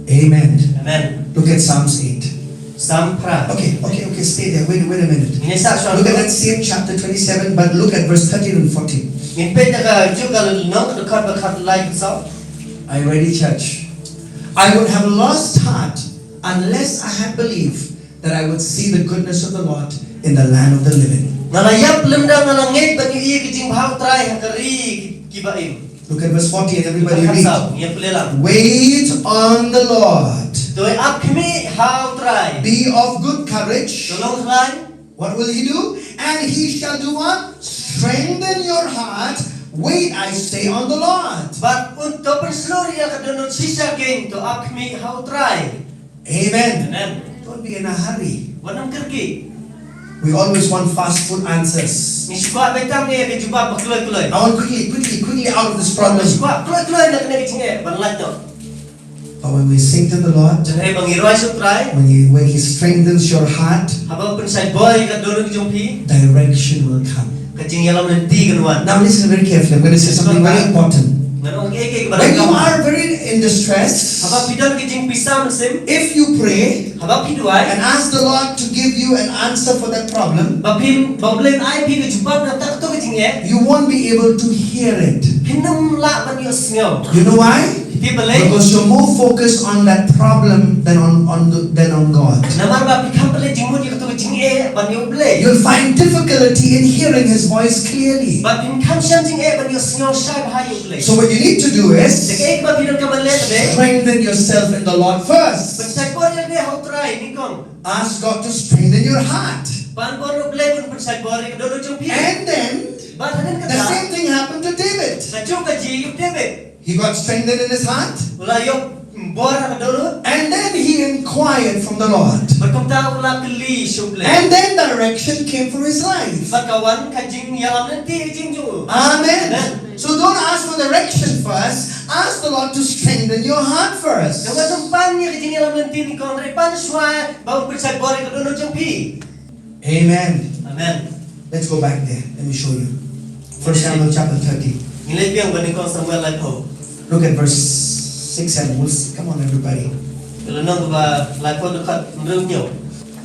Amen. Amen. Look at Psalms eight. Psalm phra. Okay, okay, okay, stay there. Wait, wait a minute. Ngin ïa sah shuwa. Look at that same chapter twenty-seven, but look at verse thirteen and fourteen. Ngin peit ïa kajuh ka lynnong, ka dkhot ba khatlai, ka saw. Are you ready, church? I would have lost heart unless I had believed that I would see the goodness of the Lord in the land of the living. Nga la ïap lymda nga la ngeit ban ïohi ïa ka jingbha U Trai ha ka ri ki, kiba im. Look at verse forty and everybody read. Ka khatsaw, ngin pule lang. Wait on the Lord. To ap khmih ha U Trai. Be of good courage. To long khlaiñ. What will He do? And He shall do what? Strengthen your heart. Wait, I say, on the Lord. Bad un, to pynshlur ïa ka dohnud shisha kein, to ap khmih ha U Trai. Amen. Amen. Don't be in a hurry. Wat nym kyrkieh. We always want fast food answers. Ngi shu kwah beit tang ïa ka jubab ba kloi kloi. I want quickly, quickly, quickly out of this problem. Ngi shu kwah kloi kloi na kane ka jingeh ban lait noh. But when we sing to the Lord, Hynrei haba ngi rwai sha U Trai, when he, when he strengthens your heart, haba u pynshai bor ïa ka dohnud jong phi, direction will come. Ka jingïalam lynti kan wan. Now listen very carefully. I'm gonna say something very important. Ngan ong ïa kaei kaba donkam. When you are very in distress, haba phi don ka jingpisa mynsiem, if you pray, haba phi duwai, and ask the Lord to give you an answer for that problem, ba phi, ba U Blei un ai phi ka jubab na kata kato ka jingeh, you won't be able to hear it. Phin ym lah ban ïohsngew. You know why? Tip balei? Because you're more focused on that problem than on, on the, than on God. Namar ba phi kham pynleit jingmut ïa kato ka jingeh ban ïa U Blei. You'll find difficulty in hearing His voice clearly. Bad phin kham shym jingeh ban ïohsngew shai bha ïa U Blei. So, what you need to do Te is kaei kaba phi donkam ban leh leh, strengthen yourself in the Lord first. Pynshait bor ïa lade ha U Trai nyngkong. Ask God to strengthen your heart. Pan bor ïa U Blei ban pynshait bor ïa ka dohnud jong phi. And then, Bad hadien the kata, same thing happened to David. kajuh ka jia ïa u David. He got strengthened in his heart. U la ïoh bor ha ka dohnud. And then he inquired from the Lord. Bad kumta u la kylli sha U Blei. And then direction came for his life. Bad ka wan ka jingïalam lynti ha ka jingim jong u. Amen. Amen. So, don't ask for direction first. Ask the Lord to strengthen your heart first. Te wat ym pan ïa ka jingïalam lynti nyngkong, hynrei pan shuwa ba un pynshait bor ïa ka dohnud jong phi. Amen. Amen. Let's go back there. Let me show you. First Samuel chapter thirty. Ngin leit biang bad nyngkong Samuel laiphew. Look at verse six and we'll s- come on, everybody. Ka lynnong kaba laiphew, dkhot hynriew hynñiew.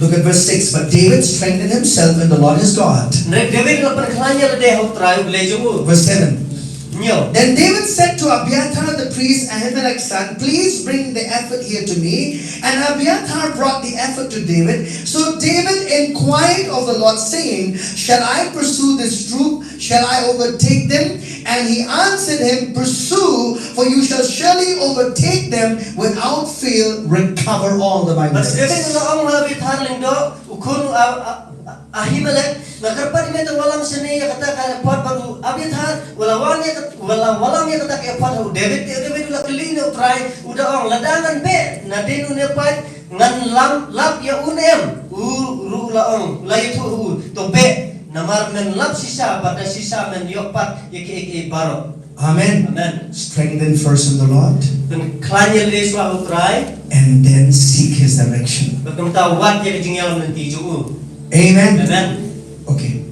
Look at verse six. But David strengthened himself in the Lord his God. Hynrei David u la pynkhlaiñ ïa lade ha U Trai U Blei jong u. Verse seven. Hynñiew. Then David said to Abiathar the priest, Ahimelech's son, please bring the ephod here to me. And Abiathar brought the ephod to David. So David inquired of the Lord, saying, shall I pursue this troop? Shall I overtake them? And he answered him, pursue, for you shall surely overtake them, without fail recover all. The Bible says. Bad u David u la ong ha u Abiathar lyngdoh u khun u A- A- A- Ahimelech, nga kyrpad ïa me te wallam shane ïa kata ka ephod. Bad u Abiathar u la wan ïa kat- u la wallam ïa kata ka ephod ha u David. Te u David u la kylli na U Trai, u da ong, lada ngan beh nadien une pat, ngan lam lap ïa un em? U ruh u la ong, u la ïathuh ha u, to beh, namar men lap shisha bad da shisha men ïoh pat ïa kiei kiei baroh. Amen. Amen. Strengthen first in the Lord. Pynkhlaiñ ïa lade shuwa ha U Trai. And then seek his direction. Bad kumta wad ïa ka jingïalam lynti jong u. Amen. Amen. Okay.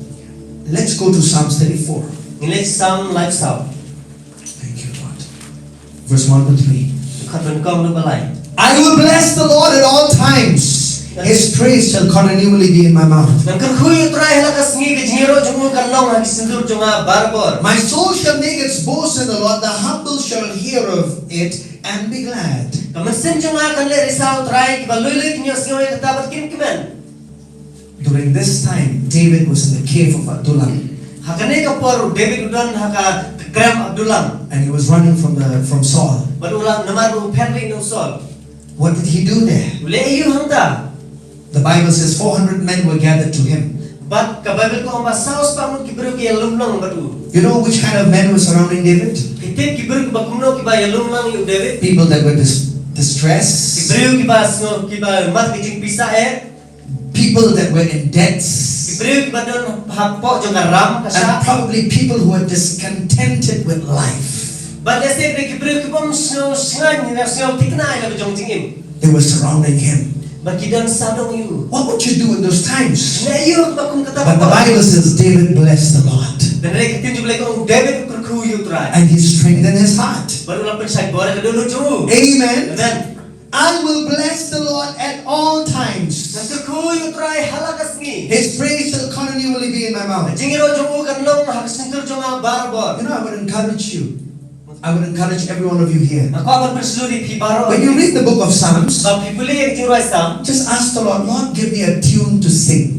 Let's go to Psalms thirty-four. Ngin leit Salm laiphew saw. Thank you, Lord. Verse one to three. Dkhot ba nyngkong haduh ba lai. I will bless the Lord at all times. His praise shall continually be in my mouth. Ngan kyrkhu ïa U Trai ha la ka sngi, ka jingïaroh jong u kan long ha ki shyntur jong nga barabor. My soul shall make its boast in the Lord, the humble shall hear of it and be glad. Ka mynsiem jong nga kan leh risa ha U Trai, kiba lui lui kin ïohsngew ïa kata bad kin kmen. During this time, David was in the cave of Adullam. Ha kane ka por u David u don ha ka krem Adullam. And he was running from the from Saul. Bad u la namar u phet lei na u Saul. What did he do there? U leh aïu hangta? The Bible says four hundred men were gathered to him. Bad ka Baibl ka ong ba saw spah ngut ki briew ki ïalum lang bad u. You know which kind of men were surrounding David? Phi tip ki briew kiba kumno kiba ïalum lang ïa u David? People that were dis- distressed. Ki briew kiba sngew kiba mad ka jingpisa eh. People that were in debts. Ki briew kiba don hapoh jong ka ram ka shah. And probably people who were discontented with life. Bad lehse ki briew kibym sngew shngaiñ ne sngew thikna ïa la ka jong jingim. They were surrounding him. Bad ki don sawdong ïa u. What would you do in those times? Leh aïu haba kum kata ka por? But the Bible says David blessed the Lord. Hynrei ka ktien jong U Blei ka ong u David u kyrkhu ïa u Trai. And he strengthened his heart. Bad u la pynshait bor ïa ka dohnud jong u. Amen. Amen. I will bless the Lord at all times. Ngan kyrkhu ïa u Trai ha la ka sngi. His praise shall continually be in my mouth. Ka jingïaroh jong u kan long ha ka shyntur jong nga barabor. You know, I would encourage you. I would encourage every one of you here. Nga kwah ban pynshlur ïa phi baroh. When you read the book of Psalms, haba phi pule ïa ka jingrwai Salm, just ask the Lord, Lord, give me a tune to sing.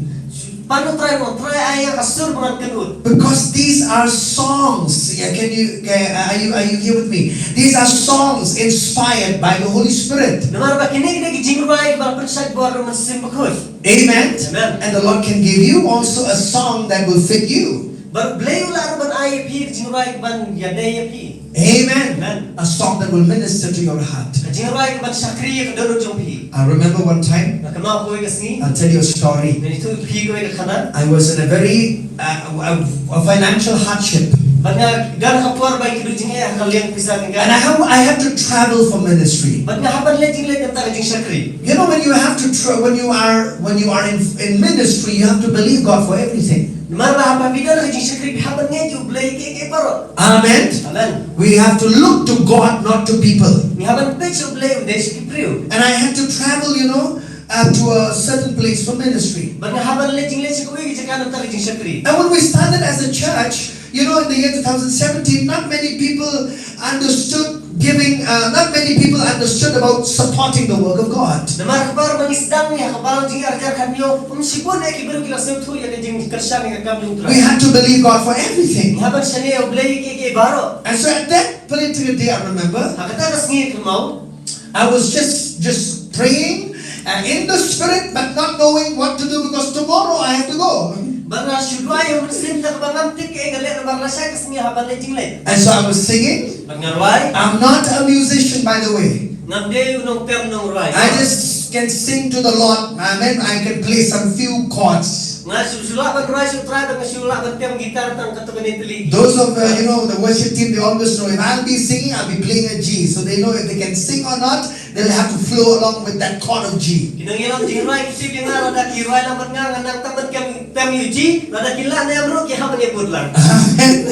Pan ïa u Trai, Trai ai ïa nga ka sur ba ngan kynnoh. Because these are songs. Yeah, can you, can, are you, are you here with me? These are songs inspired by the Holy Spirit. Namar ba kine ki dei ki jingrwai ba la pynshait bor da u Mynsiem Bakhuid. Amen. Amen. And the Lord can give you also a song that will fit you. Bad u Blei u lah ruh ban ai ïa phi ka jingrwai kaban ïadei ïa phi. Amen. Amen. A song that will minister to your heart. Ka jingrwai kaban shakri ïa ka dohnud jong phi. I remember one time, Nga kynmaw kawei ka sngi. I'll tell you a story. Ngan ïathuh ïa phi kawei ka khana. I was in a very, uh, a, a financial hardship. Bad nga don ha ka por ba nga kynduh jingeh ha ka liang pisa tyngka. And I have, I had to travel for ministry. Bad nga hap ban leit jingleit na ka bynta ka jingshakri. You know, when you have to tra- when you are when you are in, in ministry, you have to believe God for everything. Namar ba haba phi don ha ka jingshakri phi hap ban ngeit ïa u Blei ïa kiei kiei baroh. Amen. Amen. We have to look to God, not to people. Ngi hap ban peit sha u Blei, ym dei sha ki briew. And I had to travel, you know, uh, to a certain place for ministry. Bad nga hap ban leit jingleit sha kawei ka jaka na ka bynta ka jingshakri. And when we started as a church, you know, in the year two thousand seventeen, not many people understood giving, uh, not many people understood about supporting the work of God. Namar kaba ngi sdang ïa kaba jingïarap ka nyo, um shibun eh ki briew ki la sngewthuh ïa ka jingkyrshan ïa ka kam jong u Trai. We had to believe God for everything. Ngi hap ban shaniah ïa u Blei ïa ki, ki baroh. And so at that particular day, I remember, ha kata ka sngi kynmaw, I was just, just praying, uh, in the spirit, but not knowing what to do because tomorrow I have to go. Bad nga shu duwai ha u Mynsiem da kaba ngam tip kaei ban leh namar lashai ka sngi hap ban leit jingleit. And so I was singing. Bad nga rwai. I'm not a musician, by the way. Ngam dei u nongtem nongrwai. I just can sing to the Lord. Amen. I can play some few chords. Nga shu, shu lah ban rwai sha u Trai bad nga shu lah ban tem guitar tang katto katne tylli. Those of, uh, you know, the worship team, they always know if I'll be singing, I'll be playing a G. So they know if they can sing or not, they'll have to flow along with that chord of G. Ki nongïalam jingrwai ki tip ïa nga, lada ki rwai lang bad nga, nga nang tang ban tem, tem ïa u G, lada ki lah ne em ruh ki hap ban ïabud lang. Amen.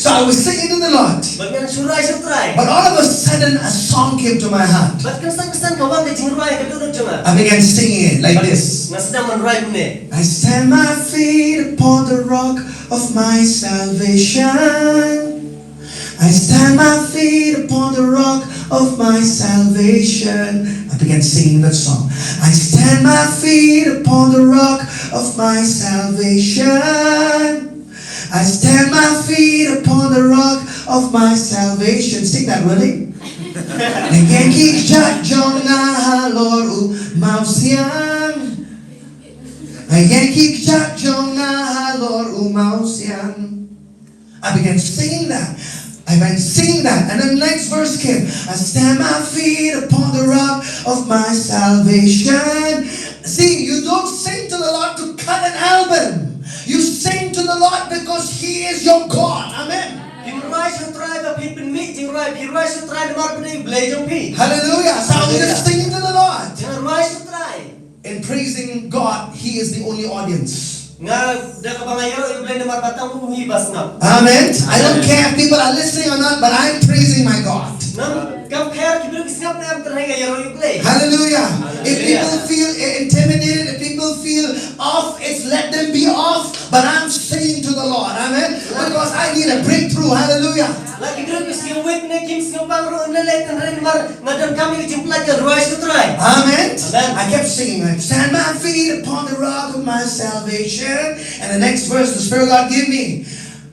So I was singing to the Lord. Bad nga shu rwai sha u Trai. But all of a sudden, a song came to my heart. Bad kynsan kynsan ka wan ka jingrwai ka duna jong nga. I began singing it like this. Nga sdang ban rwai kumne. I stand my feet upon the rock of my salvation. I stand my feet upon the rock of my salvation. I began singing that song. I stand my feet upon the rock of my salvation. I stand my feet upon the rock of my salvation. Sing that with me. Nga ïeng ki kjat jong nga halor u mawsiang. Nga ïeng ki kjat jong nga halor u mawsiang. I began singing that. I began singing that. And then the next verse came. I stand my feet upon the rock of my salvation. See, you don't sing to the Lord to cut an album. You sing to the Lord because He is your God. Amen. Phi rwai sha u Trai ba phin pynmih jingrwai, phi rwai sha u Trai namar ba u dei u Blei jong phi. Hallelujah. So I was just singing to the Lord. Nga rwai sha u Trai. In praising God, He is the only audience. Nga da kaba nga ïaroh ïa u Blei namar ba tang u hi ba sngap. Amen. I don't care if people are listening or not, but I'm praising my God. Ngam, ngam care ki briew ki sngap ne em, tang nga ïaroh ïa u Blei. Hallelujah. If people feel intimidated, if people feel off, it's let them be off. But I'm singing to the Lord. Amen. Because I need a breakthrough. Hallelujah. La ki briew ki sngewwit ne kim sngewbang ruh, ym lei lei, tang hynrei namar nga donkam ïa ka jingpyllait, nga rwai sha u Trai. Amen. Amen. I kept singing, I stand my feet upon the rock of my salvation. And the next verse the Spirit of God gave me.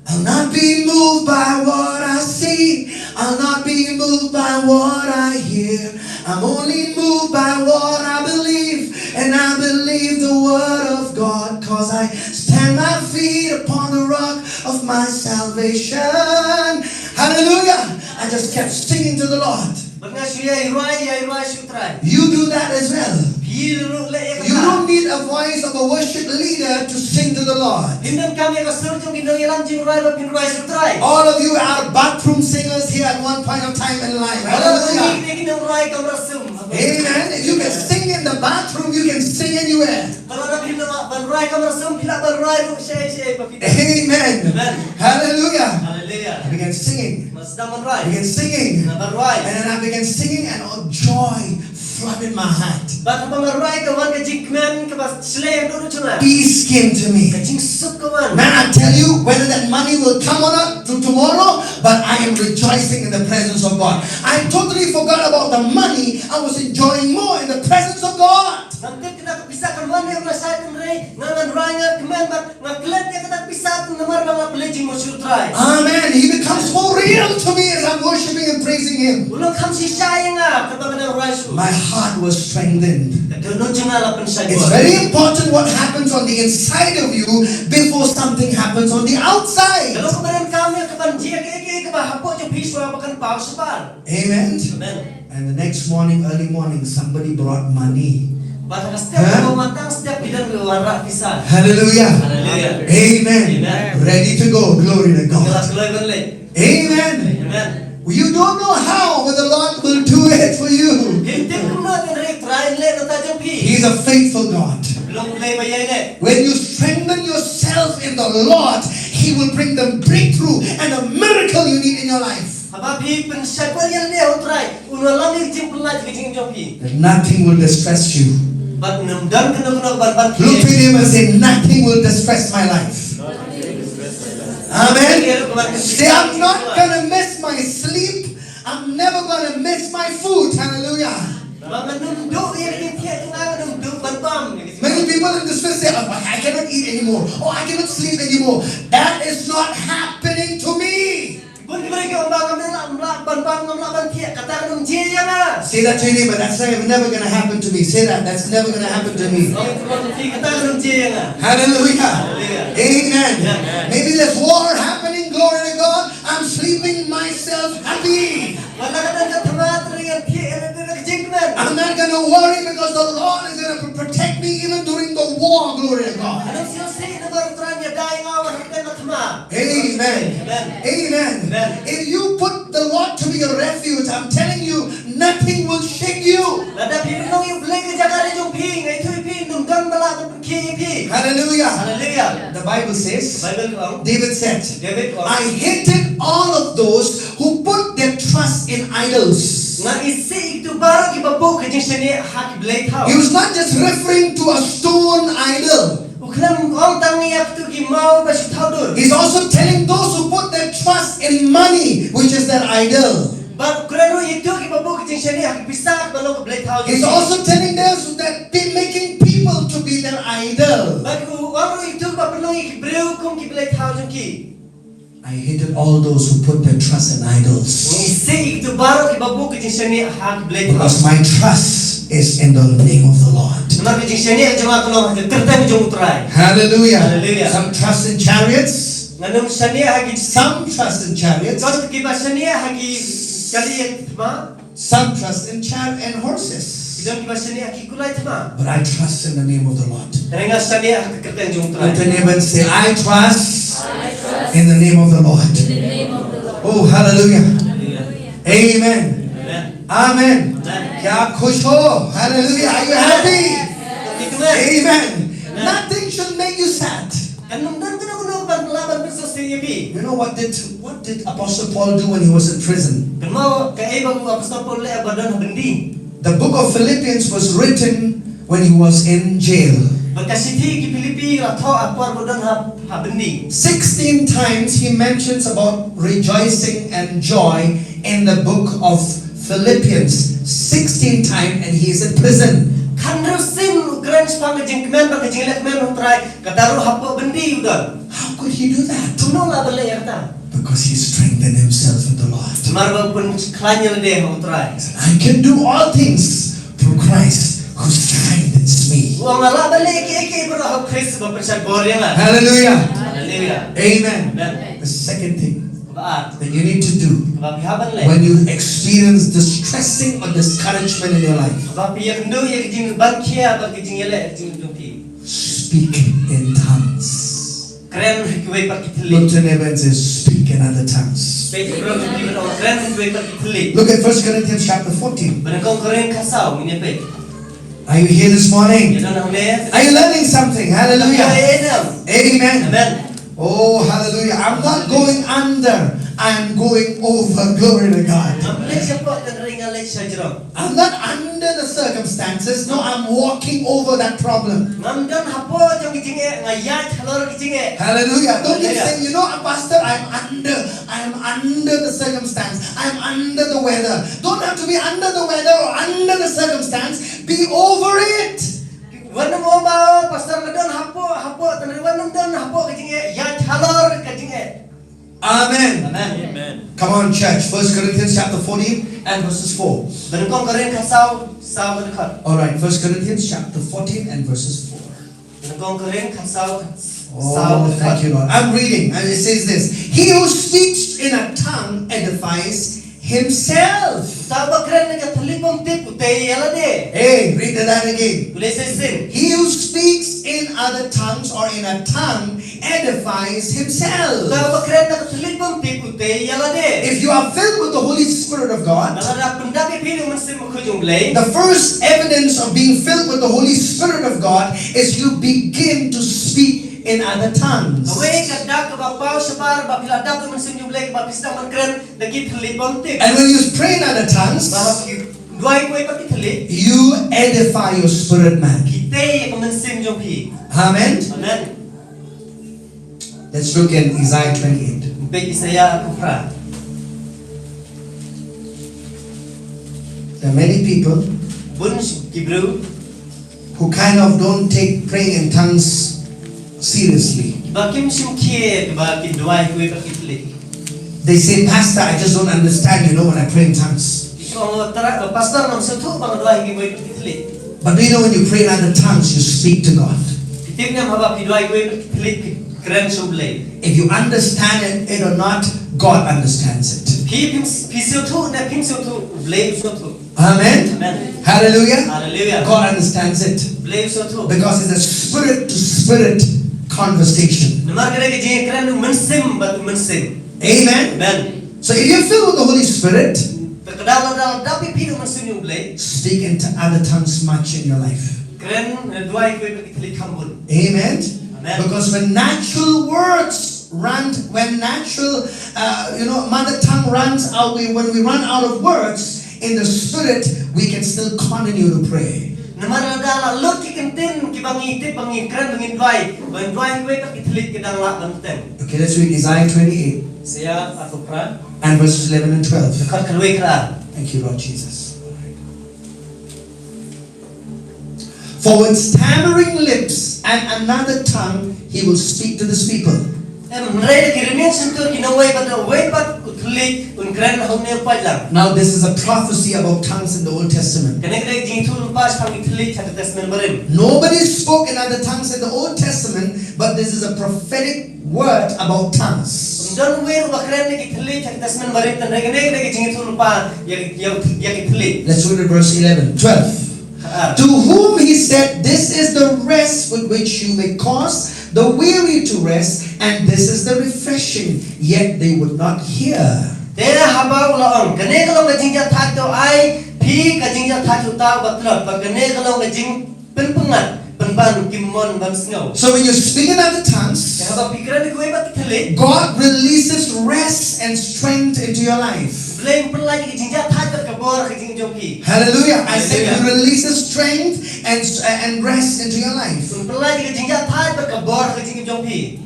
I'll not be moved by what I see. I'll not be moved by what I hear. I'm only moved by what I believe. And I believe the word of God. 'Cause I stand my feet upon the rock of my salvation. Hallelujah. I just kept singing to the Lord. Bad nga shu ïai rwai, ïai rwai sha u Trai. You do that as well. Phi ruh leh ïa kata. You don't need a voice of a worship leader to sing to the Lord. Phim donkam ïa ka sur jong ki nongïalam jingrwai ba phin rwai sha u Trai. All of you are bathroom singers here at one point of time in life. Hallelujah. Ngi dei ki nongrwai kamra sum. Amen. If you can sing in the bathroom, you can sing anywhere. Ba lada phi lah ban rwai kamra sum, phi lah ban rwai ruh shaei shaei ba phi. Amen. Amen. Hallelujah. Hallelujah. I began singing. Nga sdang ban rwai. I began singing. Nga ban rwai. And then I began singing and, oh, joy flooded my heart. Bad haba nga rwai ka wan ka jingkmen kaba shlei ha ka dohnud jong nga. Peace came to me. Ka jingsuk ka wan. Man, I tell you, whether that money will come or not to tomorrow, but I am rejoicing in the presence of God. I totally forgot about the money. I was enjoying more in the presence of God. Ngam tip kata ka pisa kan wan ne em lashai, tang hynrei nga ngan rwai, nga kmen bad nga klet ïa kata ka pisa namar ba nga pynleit jingmut sha u Trai. Amen. He becomes more real to me as I'm worshiping and praising Him. U long kham shisha ïa nga katba nga dang rwai sha u. My heart was strengthened. Ka dohnud jong nga la pynshai. It's very important what happens on the inside of you before something happens on the outside. Ka long kaba donkam ïa ka ban jia kaei kaei kaba hapoh jong phi shuwa ba kan paw shabar. Amen. Amen. And the next morning, early morning, somebody brought money. Bad ha ka step, huh? Kaba mynta step, ki don ki wanrah pisa. Hallelujah. Hallelujah. Amen. Amen. Ready to go. Glory to God. Ka la kloi ban leit. Amen. Amen. You don't know how, but the Lord will do it for you. Phim tip kumno, tang hynrei u Trai un leh na ka bynta jong phi. He's a faithful God. U long u Blei ba ïaineh. When you strengthen yourself in the Lord, He will bring the breakthrough and the miracle you need in your life. Haba phi pynshai pynïaid ïa u Trai, un wallam ïa ka jingpynlait ka jingim jong phi. That nothing will distress you. Bad ym don kano kano ban ban phi. Look to your neighbor and say, "Nothing will distress my life." Amen. Say, "I'm not gonna miss my sleep. I'm never gonna miss my food. Hallelujah. Many people in this place say, "Oh, I cannot eat anymore. Oh, I cannot sleep anymore." That is not happening to me. Say that to your neighbor. That's never, never gonna happen to me. Say that. That's never gonna happen to me. Hallelujah. Amen. Maybe there's war happening. Glory to God. I'm sleeping myself happy. I'm not gonna worry because the Lord is gonna protect me even during the war. Glory to God. Amen. Amen. If you put the Lord to be your refuge, I'm telling you, nothing will shake you. Hallelujah. The Bible says, David said, "I hated all of those who put their trust in idols." He was not just referring to a stone idol. He's also telling those who put their trust in money, which is their idol. He's also telling those that be making people to be their idol. I hated all those who put their trust in idols. Because my trust is in the name of the Lord. Hallelujah. Hallelujah. Some trust in chariots. Some trust in chariots. Some trust in char- and horses. But I trust in the name of the Lord. Look to your neighbor and say, "I trust in the name of the Lord." Oh, hallelujah. Amen. Amen. Kya khush ho? Hallelujah. Are you happy? Amen. Nothing should make you sad. You know what did, what did Apostle Paul do when he was in prison? The book of Philippians was written when he was in jail. Sixteen times he mentions about rejoicing and joy in the book of Philippians. Sixteen times and he is in prison. How could he do that? Because he strengthened himself in the Lord. He said, "I can do all things through Christ who strengthens me." Hallelujah. Amen. The second thing that you need to do when you experience distressing or discouragement in your life, speak in tongues. Look to your neighbor and say, "Speak in other tongues." Look at First Corinthians chapter fourteen. Are you here this morning? Are you learning something? Hallelujah. Amen. Oh, hallelujah. I'm not going under. I'm going over. Glory to God. I'm not under the circumstances. No, I'm walking over that problem. Hallelujah. Don't just say, "You know, Pastor, I'm under. I'm under the circumstance. I'm under the weather." Don't have to be under the weather or under the circumstance. Be over it. Amen. Come on, church. First Corinthians chapter fourteen and verses four. All right, First Corinthians chapter fourteen and verses four. Oh, thank you, Lord. I'm reading, and it says this: "He who speaks in a tongue edifies himself." Hey, read that again. "He who speaks in other tongues or in a tongue edifies himself." If you are filled with the Holy Spirit of God, the first evidence of being filled with the Holy Spirit of God is you begin to speak in other tongues. And when you pray in other tongues, you edify your spirit man. Amen. Let's look in Isaiah twenty-eight. There are many people Bun ki briew who kind of don't take praying in tongues seriously. Ba kim shim khie ba ki duwai kiwei pat ki thylliej. They say, "Pastor, I just don't understand, you know, when I pray in tongues." Ki ong, "Tara, pastor, ngam sngewthuh ba nga duwai kiwei pat ki thylliej." But do you know when you pray in other tongues, you speak to God? Ki tip ne em haba ki duwai kiwei pat ki thylliej ki kren sha U Blei. If you understand it, it or not, God understands it. Phi, phi, phi sngewthuh ne phim sngewthuh, U Blei u sngewthuh. Amen. Amen. Hallelujah. Hallelujah. God understands it. Blei u sngewthuh. Because it's a spirit to spirit conversation. Namar ka dei ka jingkren u mynsiem bad u mynsiem. Amen. Amen. So if you're filled with the Holy Spirit, Te ka daw lada, lada phi phi da u mynsiem u Blei. Speak in other tongues much in your life. Kren, eh, duwai kiwei pat ki thylliej kham bun. Amen. Amen. Because when natural words run, when natural, uh, you know, mother tongue runs out, we, when we run out of words, in the spirit, we can still continue to pray. Namar lada la lut ki kyntien kiba ngi tip ba ngi kren ba ngi duwai, ba ngi duwai kiwei pat ki thylliej ki dang lah ban teng. Okay, let's read Isaiah twenty-eight Isaiah arphew phra. And verses eleven and twelve. Dkhot khatwei khatar. Thank you, Lord Jesus. For with stammering lips and another tongue he will speak to this people. Em, hynrei da ki rmiang shyntur ki nongwei bad uwei pat u thylliej un kren ha une u paidlang. Now, this is a prophecy about tongues in the Old Testament. Kane ka dei ka jingïathuhlypa shaphang ki thylliej ha ka Testament Barim. Nobody spoke in other tongues in the Old Testament, but this is a prophetic word about tongues. Ym don uwei ruh ba kren ïa ki thylliej ha ka Testament Barim, hynrei kane ka dei ka jingïathuhlypa ïa, ïa, ïa ki thylliej. Let's read verse eleven, twelve. Ah. To whom he said, "This is the rest with which you may cause the weary to rest, and this is the refreshing," yet they would not hear. Te haba u la ong, "Kane ka long ka jingjahthait to ai phi ka jingjahthait uta uba tlot, bad kane ka long ka jingpynpyngngad, pynban kim mon ban sngew." So when you speak in other tongues, Te haba phi kren kiwei pat ki thylliej, God releases rest and strength into your life. Blei un pynlait ïa ka jingjahthait bad ka bor ha ka jingim jong phi. Hallelujah. I said Hallelujah. He releases strength and, and rest into your life. Un pynlait ïa ka jingjahthait bad ka bor ha ka jingim jong phi.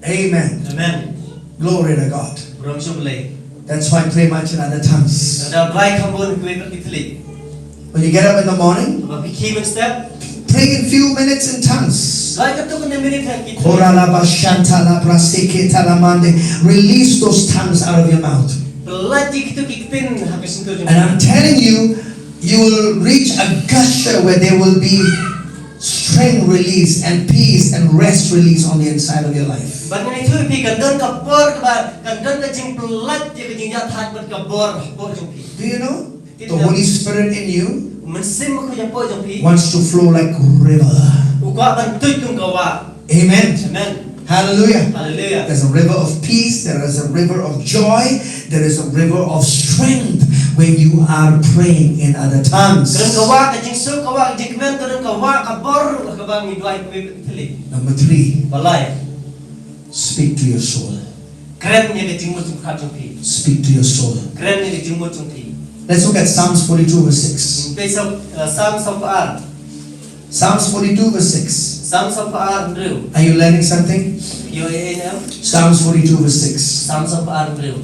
Amen. Amen. Glory to God. Burom sha U Blei. That's why I pray much in other tongues. Lada duwai kham bun kiwei pat ki thylliej. When you get up in the morning, Haba phi khie mynstep, pray in few minutes in tongues. Duwai katto katne minit ha ki thylliej. Kora la ba shanta la bra seke ta la mande. Release those tongues out of your mouth. Pynlait ïa kito ki ktien ha ka shyntur jong phi. And I'm telling you, you will reach a gusher where there will be strength release and peace and rest release on the inside of your life. Bad ngan ïathuh ïa phi, kan don ka por kaba, kan don ka jingpynlait ïa ka jingjahthait bad ka bor hapoh jong phi. Do you know? Tip The ne em? Holy Spirit in you U Mynsiem Bakhuid hapoh jong phi wants to flow like river. u kwah ban tuid kum ka wah. Amen. Amen. Hallelujah. Hallelujah. There's a river of peace, there is a river of joy, there is a river of strength when you are praying in other tongues. Ka don ka wah ka jingsuk, ka wah ka jingkmen, ka don ka wah ka bor ruh ha kaba ngi duwai kiwei pat ki thylliej. Number three, Ba lai, speak to your soul. Kren ïa ka jingmut jingpyrkhat jong phi. Speak to your soul. Kren ïa ka jingmut jong phi. Let's look at Psalms forty-two verse six. Ngin peit sa, uh, Psalms sawphew ar. Psalms forty-two verse six. Psalms sawphew ar hynriew. Are you learning something? Ïoh ei ei ne em? Psalms forty-two verse six. Psalms sawphew ar hynriew.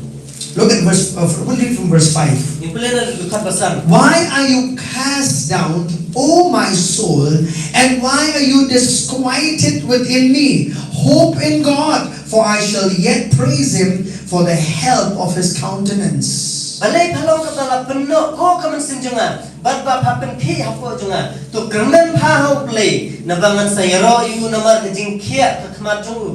Look at verse, uh, we'll read from verse five. Ngin pule na dkhot ba san. Why are you cast down, O my soul, and why are you disquieted within me? Hope in God, for I shall yet praise him for the help of his countenance. Balei pha long kata la pynnoh, ko ka mynsiem jong nga, bad ba pha pynkhih hapoh jong nga? To kyrmen pha ha U Blei, naba ngan sa ïaroh ïa u namar ka jingkhiah ka khmat jong u.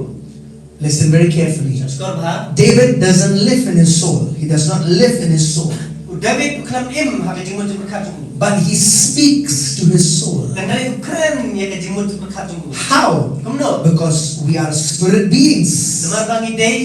Listen very carefully. Shikor bha. David doesn't live in his soul. He does not live in his soul. U David u khlem im ha ka jingmut jingpyrkhat jong u. But he speaks to his soul. Hynrei u kren ïa ka jingmut jingpyrkhat jong u. How? Kumno? Because we are spirit beings. Namar ba ngi dei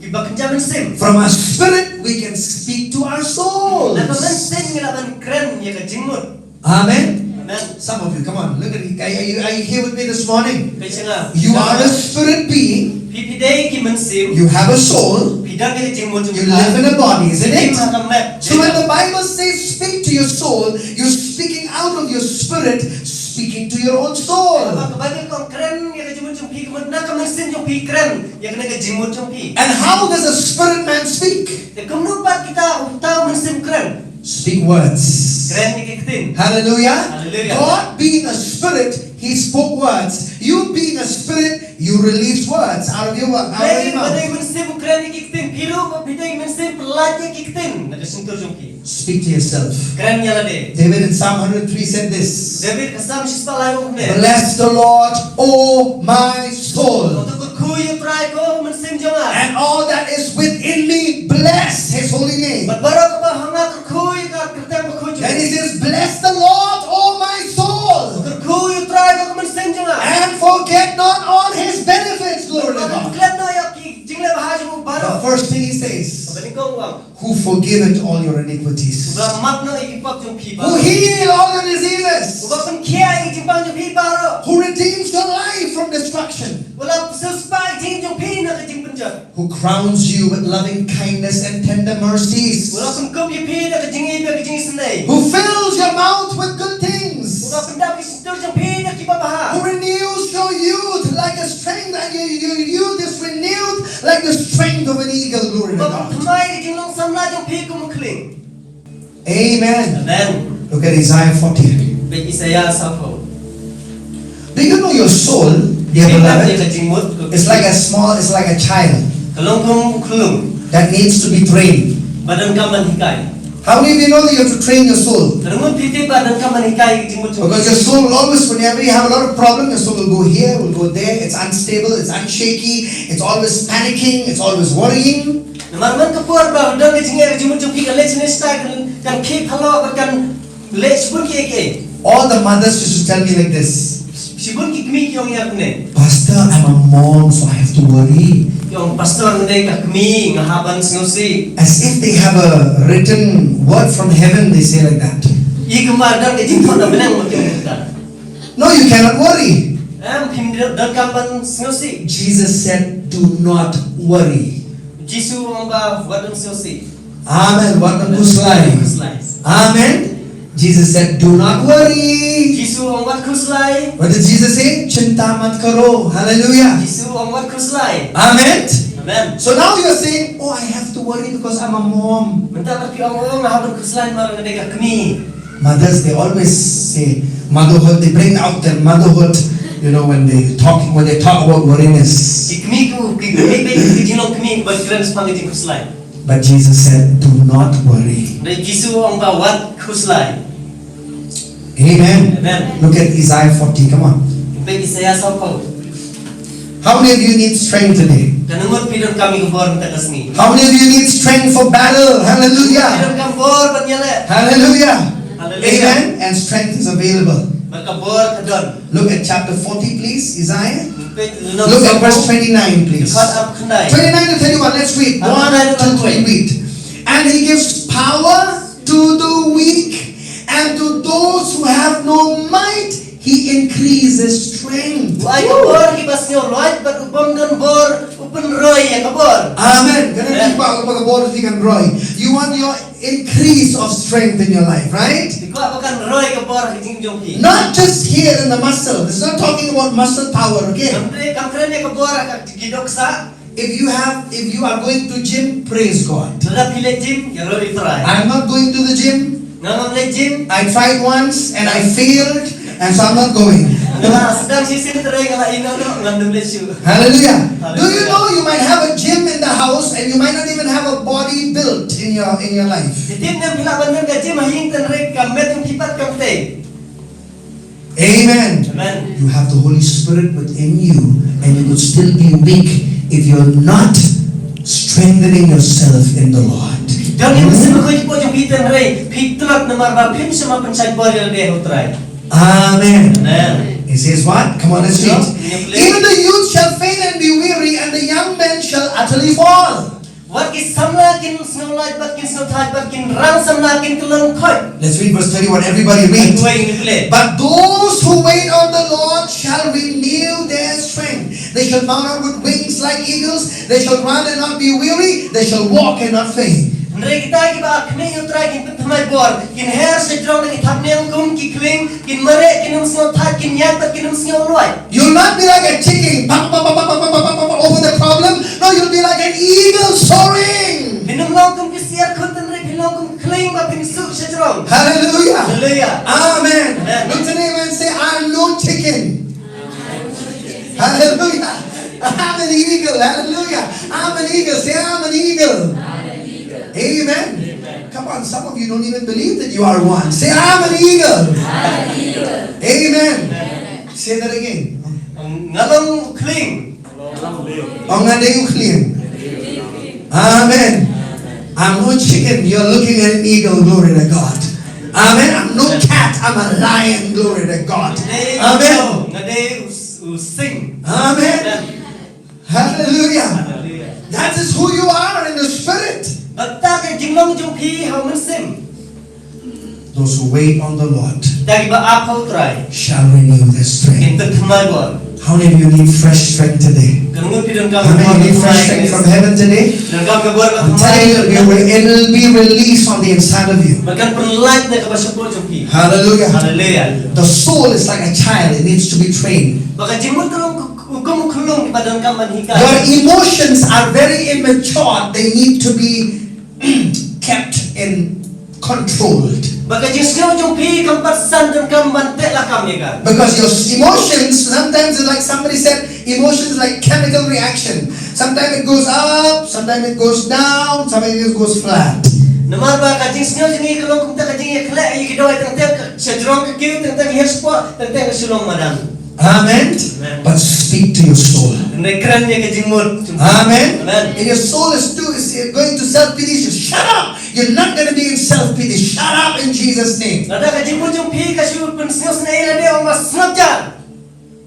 kiba kynja mynsiem. From our spirit, we can speak to our souls. Na ka mynsiem ngi lah ban kren ïa ka jingmut. Amen. Amen. Some of you, come on, look at me. Are, are you, are you here with me this morning? Peit sha nga. You are a spirit being. Phi, phi dei ki mynsiem. You have a soul. Phi don ka jingmut jong phi. You live in a body, isn't it? Phi im ha ka met. So when the Bible says, "Speak to your soul," you're speaking out of your spirit, speaking to your own soul. Haba ka Baibl ka ong kren ïa ka jingmut jong phi, ka mut na ka mynsiem jong phi kren ïa kane ka jingmut jong phi. And how does a spirit man speak? Te kumno pat kita, uta u mynsiem kren? Speak words. Kren ïa ki ktien. Hallelujah. Hallelujah. God being a spirit, he spoke words. You being a spirit, you release words out of your mouth. Lei ba dei mynsiem kren ïa ki ktien. Phi ruh ba phi dei mynsiem, pyllait ïa ki ktien na ka shyntur jong phi. Speak to yourself. Kren ïa lade. David in Psalm one hundred three said this. David ka Salm shispah lai u ong kumne. Bless the Lord, O my soul. To kyrkhu ïa u Trai ko mynsiem jong nga. And all that is within me, bless his holy name. Bad baroh kaba ha nga, kyrkhu ïa ka kyrteng bakhuid jong u. Then he says, bless the Lord, O my soul. To kyrkhu ïa u Trai ko mynsiem jong nga. And forget not all his benefits. Glory to God. Bad klet noh ïa ki jingleh bha jong u baroh. The first thing he says, kaba nyngkong u ong, who forgiveth all your iniquities. Uba map noh ïa ki pap jong phi baroh. Who heal all your diseases. Uba pynkhiah ïa ki jingpang jong phi baroh. Who redeems your life from destruction. Uba la siewspah ïa ki jingim jong phi na ka jingpynjot. Who crowns you with loving kindness and tender mercies. Uba la pynkup ïa phi da ka jingïeit bad ka jingisynei. Who fills your mouth with good things. Uba pyndap ïa ka shyntur jong phi da kiba bha. Who renews your youth like a strength, and your, your youth is renewed like the strength of an eagle. Glory to God. Uba pynthymmai ïa ka jinglong samla jong phi kum u khlieng. Amen. Amen. Look at Isaiah forty. Peit Isaïah sawphew. Do you know your soul, dear beloved? Phi tip ïa ka jingmut ko. It's like a small, it's like a child. Ka long kum u khyllung. That needs to be trained. Ba donkam ban hikai. How many of you know that you have to train your soul? Katno ngut phi tip ba donkam ban hikai ka jingmut jong phi? Because your soul will always, whenever you have a lot of problem, your soul will go here, will go there. It's unstable, it's unshaky, it's always panicking, it's always worrying. Namar man ka por ba don ka jingeh ka jingmut jong phi, kan leit shane shatai, kan, kan khih phalok, kan leh shibun kiei kiei. All the mothers used to tell me like this. Shibun ki kmie ki ong ïa nga kumne. Pastor, I'm a mom, so I have to worry. Ki ong, Pastor, nga dei ka kmie, nga hap ban sngewsih. As if they have a written word from heaven, they say like that. I kumba don ka jingthot na bneng ba ki ong kumta. No, you cannot worry. Em, phim donkam ban sngewsih. Jesus said, do not worry. Jisu u ong ba wat ym sngewsih. Amen. Wat ym khuslai. Khuslai. Amen. Jesus said, do not worry. Jisu u ong wat khuslai. What did Jesus say? Chinta mat karo. Hallelujah. Jisu u ong wat khuslai. Amen. Amen. So now you are saying, oh, I have to worry because I'm a mom. Mynta pat phi ong, oh, nga hap ban khuslai namar nga dei ka kmie. Mothers, they always say motherhood, they bring out their motherhood, you know, when they talk, when they talk about worriness. Ki kmie ki, ki kmie ki, ki jinglong kmie ba ki kren shaphang ka jingkhuslai. But Jesus said, do not worry. Hynrei Jisu u ong ba wat khuslai. Amen. Amen. Look at Isaiah forty, come on. Peit Isaïah sawphew. How many of you need strength today? Katno ngut phi donkam ïa ka bor mynta ka sngi? How many of you need strength for battle? Hallelujah. Phi donkam bor ban ïaleh. Hallelujah. Hallelujah. Amen. And strength is available. Bad ka bor ka don. Look at chapter forty, please, Isaiah. Peit, look at verse twenty-nine, please. Dkhot arphew khyndai. Twenty-nine to thirty-one, let's read. Arphew khyndai to thirty-one. One, two, three, read. And he gives power to the weak, and to those who have no might, he increases strength. U ai ka bor ïa kiba sngewlait, bad u bym don bor u pynroi ïa ka bor. Amen. Amen. Kane ka bor, ka bor phi kan roi. You want your increase of strength in your life, right? Phi kwah ba kan roi ka bor ha ka jingim jong phi. Not just here in the muscle. This is not talking about muscle power, okay? Kam kren, kam kren ïa ka bor ha ka, ki dohksah. If you have, if you are going to gym, praise God. Lada phi leit gym, ïaroh ïa u Trai. I'm not going to the gym. Nga ngam leit gym. I tried once and I failed, and so I'm not going. Nga la sdang shisien hynrei nga la ïeh noh noh, ngam leit shuh. Hallelujah. Hallelujah. Do you know you might have a gym in the house and you might not even have a body built in your, in your life? Phi tip ne em phi lah ban don ka gym ha ïing te hynrei ka met jong phi pat kam tei. Amen. Amen. You have the Holy Spirit within you, and you could still be weak if you're not strengthening yourself in the Lord. Don ïa ka Mynsiem Bakhuid hapoh jong phi te hynrei phi tlot namar ba phim shym la pynshait bor ïa lade ha u Trai. Amen. Amen. He says what? Come on, let's read. Even the youth shall faint and be weary, and the young men shall utterly fall. Wat ki samla kin sngewlait, bad kin sngewthait, bad kin rang samla, kin kyllon khoit. Let's read verse thirty-one. Everybody read. Kawei ngi pule. But those who wait on the Lord shall renew their strength. They shall mount up with wings like eagles. They shall run and not be weary. They shall walk and not faint. Hynrei kita kiba kynmaw ïa u Trai kin pynthymmai bor, kin her sha jrong da ki thapniang kum ki khlieng, kin mareh, kin ym sngewthait, kin ïaid bad kin ym sngewlwait. You'll not be like a chicken, pam, pam, pam, over the problem. No, you'll be like an eagle soaring. Phin ym long kum ki syiar khun te hynrei phin Kum khlieng ba phin suk sha jrong. Hallelujah. Hallelujah. Amen. Amen. Look to the neighbor and say, "I'm no chicken." Hallelujah. I'm an eagle. Hallelujah. I'm an eagle. Say, "I'm an eagle." Amen. Come on, some of you don't even believe that you are one. Say, "I'm an eagle." Amen. Say that again. Nga long khlieng. Oh, nga dei u khlieng. Amen. I'm no chicken. You're looking at an eagle. Glory to God. Amen. I'm no cat. I'm a lion. Glory to God. Amen. Nga dei u s-, u sing. Amen. Hallelujah. That is who you are in the spirit. Kata ka jinglong jong phi ha u mynsiem. Those who wait on the Lord Kita kiba ap ha u Trai shall renew their strength. Kin pynthymmai bor. How many of you need fresh strength today? Kano kano phi donkam How many of you need fresh strength from heaven today? Donkam ka bor ba thymmai. I'm telling you, you will, it will be released on the inside of you. Ba kan pynlait na kaba shapoh jong phi. Hallelujah. Hallelujah. The soul is like a child, it needs to be trained. Ba ka jingmut ka long kum u khyllung ba donkam ban hikai. Your emotions are very immature, they need to be kept in controlled. Ba ka jingsngew jong phi kam pat san donkam ban teh lakam ïa ka. Because your emotions, sometimes it's like somebody said, emotions is like chemical reaction. Sometimes it goes up, sometimes it goes down, sometimes it goes flat. Namar ba ka jingsngew jong ngi ka long kumta ka jingïakhleh ïa ki dawai, teng teng sha jrong ka kiew, teng teng sha spah, teng teng sha long madan. Amen. Amen. But speak to your soul. Hynrei kren ïa ka jingmut. Amen. Amen. And your soul is too is going to self pity. Shut up. You're not going to be in self pity. Shut up in Jesus' name. Lada ka jingmut jong phi ka shu pynsngewsynei lade, ong ba sngap jar.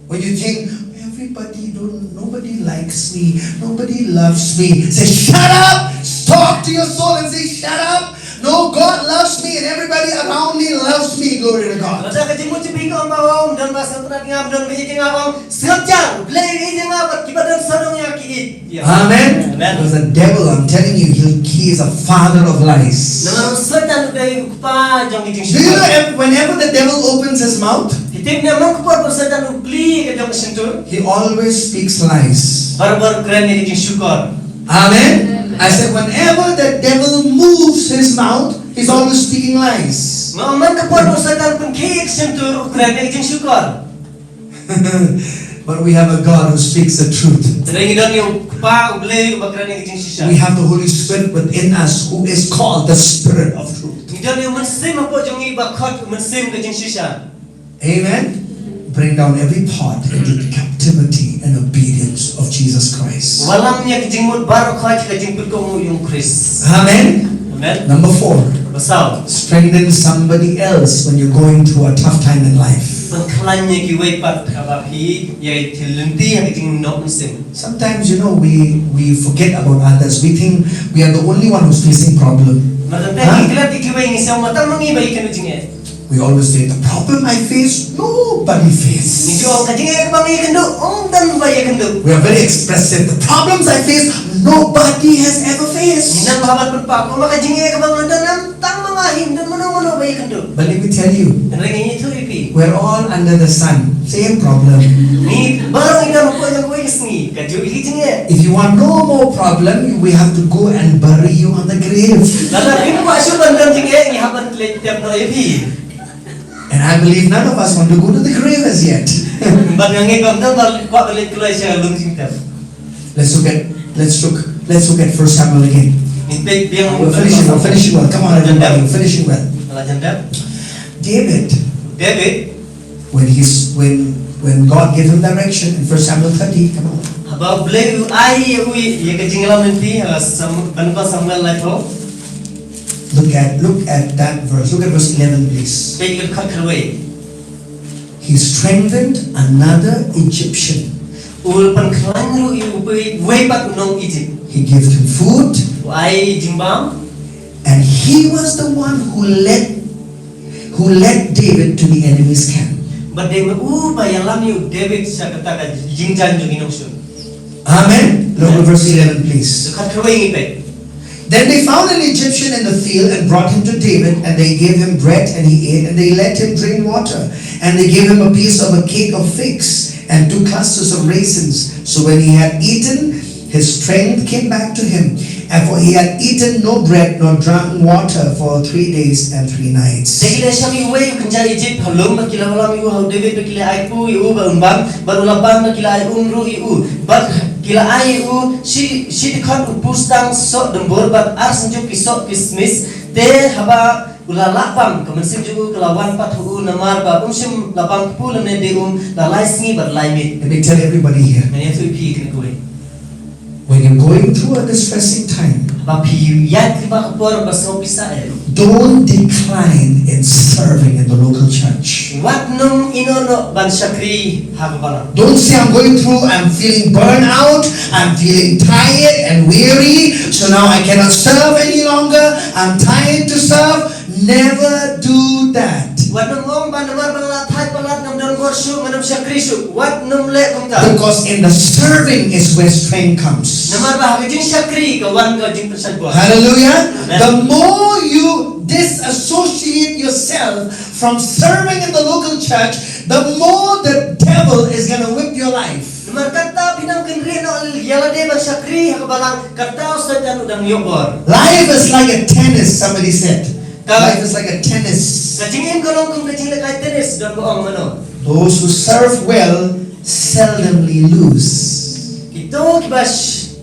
When you think everybody don't, nobody likes me, nobody loves me, say, "Shut up." Talk to your soul and say, "Shut up." No, God loves me and everybody around me loves me. Glory to God. Lada ka jingmut jong phi ka ong ba ong don ba sngewtynnat ïa nga, don ba ïeit ïa nga, ong sngap jar. Blei ïeit ïa nga bad kiba don sawdong ïa nga ki ïeit. Amen. Amen. Because the devil, I'm telling you, he, he is a father of lies. Namar u Soitan u dei u kpa jong ki jingshukor. Do you know ev-, whenever the devil opens his mouth, Phi tip ne, man ka por ba u Soitan u plie ka jong ka shyntur, he always speaks lies. Baroh baroh u kren ïa ki jingshukor. Amen. I said, whenever the devil moves his mouth, he's always speaking lies. Nga ong man ka por ba u Soitan u pynkhih ïa ka shyntur, u kren ïa ki jingshukor. But we have a God who speaks the truth. Hynrei ngi don ïa u Kpa u Blei uba kren ïa ka jingshisha. We have the Holy Spirit within us, who is called the Spirit of truth. Ngi don ïa u Mynsiem hapoh jong ngi ba khot u Mynsiem ka jingshisha. Amen. Bring down every thought into the captivity and obedience of Jesus Christ. Wallam ïa ki jingmut baroh ha ka jingpynkohnguh ïa u Khrist. Amen. Amen. Number four. Ba saw. Strengthen somebody else when you're going through a tough time in life. Pynkhlaiñ ïa kiwei pat haba phi ïa ki lynti ha ka jingnoh mynsiem. Sometimes, you know, we, we forget about others. We think we are the only one who's facing problem. Mar teng teng ngi klet ïa kiwei, ngi sngew ma tang ma ngi ba ïakynduh jingeh. We always say, "The problem I face, nobody face." Ngi ju ong ka jingeh kaba ngi ïakynduh, ym don ba ïakynduh. We are very expressive. "The problems I face, nobody has ever faced." Ngi nang ba hap ban pynpaw, ong ba ka jingeh kaba nga don, ym tang ma nga hi, ym don mano mano ba ïakynduh. But let me tell you, Hynrei ngan ïathuh ïa phi. We're all under the sun, same problem. Ngi baroh ngi don hapoh jong kawei ka sngi, kajuh hi ka jingeh. If you want no more problem, we have to go and bury you on the grave. Lada phim kwah shuh ban don jingeh, ngi hap ban leit tep noh ïa phi. And I believe none of us want to go to the grave as yet. Bad nga ngeit ba ym don ba kwah ban leit kloi sha lum jingtep. Let's look at, let's look, let's look at First Samuel again. Ngin peit biang. We're finishing, we're finishing well. Come on, everybody, we're finishing well. David, David, when he's, when, when God gave him direction in First Samuel thirty, come on. Haba U Blei u ai ïa u ïa ka jingïalam lynti, ha Sam-, Banyngkong Samuel laiphew. Look at, look at that verse. Look at verse eleven, please. Peit ka dkhot khatwei. He strengthened another Egyptian. U pynkhlaiñ ruh ïa uwei, uwei pat u nong Egypt. He gave him food. U ai jingbam. And he was the one who led, who led David to the enemy's camp. Bad dei ma u ba ïalam ïa u David sha kata ka jingjaiñ jong ki nongshun. Amen. Look at verse eleven, please. Dkhot khatwei ngi peit. Then they found an Egyptian in the field and brought him to David, and they gave him bread, and he ate, and they let him drink water, and they gave him a piece of a cake of figs and two clusters of raisins. So when he had eaten, his strength came back to him, And for he had eaten no bread nor drunk water for three days and three nights. Te ki la shong iwei u kynja Ijipt ha lum, bad ki la wallam ïa u ha u David, bad ki la ai kpu ïa u ba un bam, bad u la bam, bad ki la ai um ruh ïa u, bad ki la ai ïa u shi, shi dkhot u pustang soh dumbur bad ar synjuk ki soh kismis. Te haba u la lah bam, ka mynsiem jong u ka la wan pat ha u, namar ba um shym la bam kpu lymne de um la lai sngi bad lai miet. Let me tell everybody here. Ngan ïathuh ïa phi kane kawei. When you're going through a distressing time, ba phi ïaid lyngba ka por ba sngewpisa eh, don't decline in serving in the local church. Wat nym ïehnoh noh ban shakri ha ka balang. Don't say, "I'm going through, I'm feeling burnt out, I'm feeling tired and weary, so now I cannot serve any longer, I'm tired to serve." Never do that. Wat nym ong ba namar ba nga la thait palat ngam don bor shuh, ngam shakri shuh. Wat nym leh kumta. Because in the serving is where strength comes. Namar ba ha ka jingshakri ka wan ka jingpyrshah bor. Hallelujah. Amen. The more you disassociate yourself from serving in the local church, the more the devil is going to whip your life. Namar kata phi nang kynriah noh ïa lade ban shakri ha ka balang, kata u Soitan u dang ïoh bor. Life is like a tennis, somebody said. Ka- Life is like a tennis. Ka jingim ka long kum ka jinglehkai tennis, don ba ong mano. Those who serve well seldomly lose. Kito kiba sh-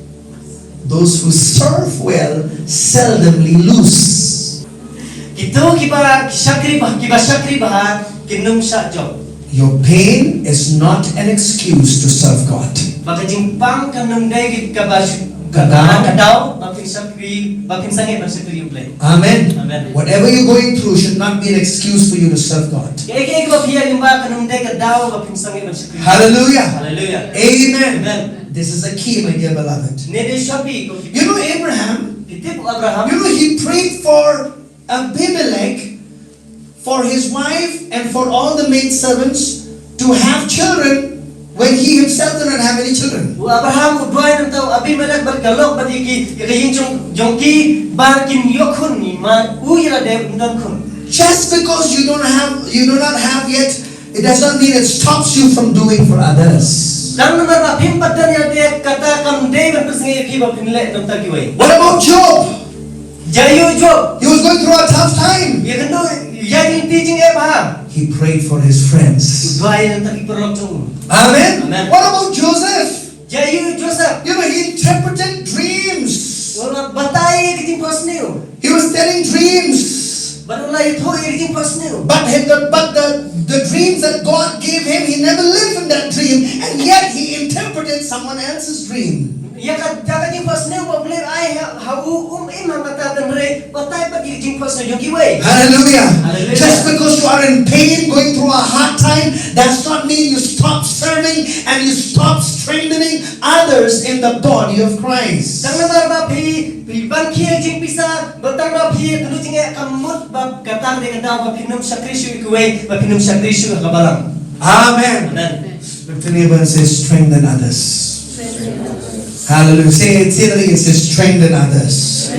Those who serve well seldomly lose. Kito kiba shakri bha, kiba shakri bha, kin ym shah jop. Your pain is not an excuse to serve God. Ba ka jingpang kan ym dei kaba sh- Ka daw. Ka daw ba kin shakri, ba kin sangeh ban shakri U Blei. Amen. Amen. Whatever you're going through should not be an excuse for you to serve God. Kaei kaei kaba phi ïaid lyngba kan ym dei ka daw ba kin sangeh ban shakri. Hallelujah. Hallelujah. Amen. Amen. This is a key, my dear beloved. Ne dei shabi ko. You know Abraham? Phi tip u Abraham? You know he prayed for Abimelech, for his wife and for all the maidservants to have children when he himself did not have any children. U Abraham u duwai na u Abimelech bad ka lok bad ïa ki, ïa ka ïing jong, jong ki, ba kin ïoh khun, namar u ïa lade um don khun. Just because you don't have, you do not have yet, it does not mean it stops you from doing for others. Tang namar ba phim pat don ïa lade kata kam dei ban pynsangeh ïa phi ba phin leh na bynta kiwei. What about Job? Jia ïa u Job? He was going through a tough time. Ïa kano, ïa ki lynti jingeh bha. He prayed for his friends. U duwai na bynta ki paralok jong u. Amen. Amen. What about Joseph? Jia ïa u Joseph? You know, he interpreted dreams. U la batai ïa ki jingphohsniew. He was telling dreams. Bad u la ïathuh ïa ki jingphohsniew. But he, the, but the, the dreams that God gave him, he never lived in that dream, and yet he interpreted someone else's dream. Ïa ka, ïa ka jingphohsniew ba U Blei u ai ha, ha u, um im hangta, hynrei batai pat ïa ka jingphohsniew jong kiwei. Hallelujah. Hallelujah. Just because you are in pain, going through a hard time, does not mean you stop serving and you stop strengthening others in the body of Christ. Tang namar ba phi, phi bang khie jingpisa, ba tang ba phi ïa kynduh jingeh kam mut ba kata ka dei ka daw ba phin ym shakri shuh ïa kiwei, ba phin ym shakri shuh ha ka balang. Amen. Amen. Look to neighbor and say, "Strengthen others." Hallelujah. Say it, say that again. Say, "Strengthen others."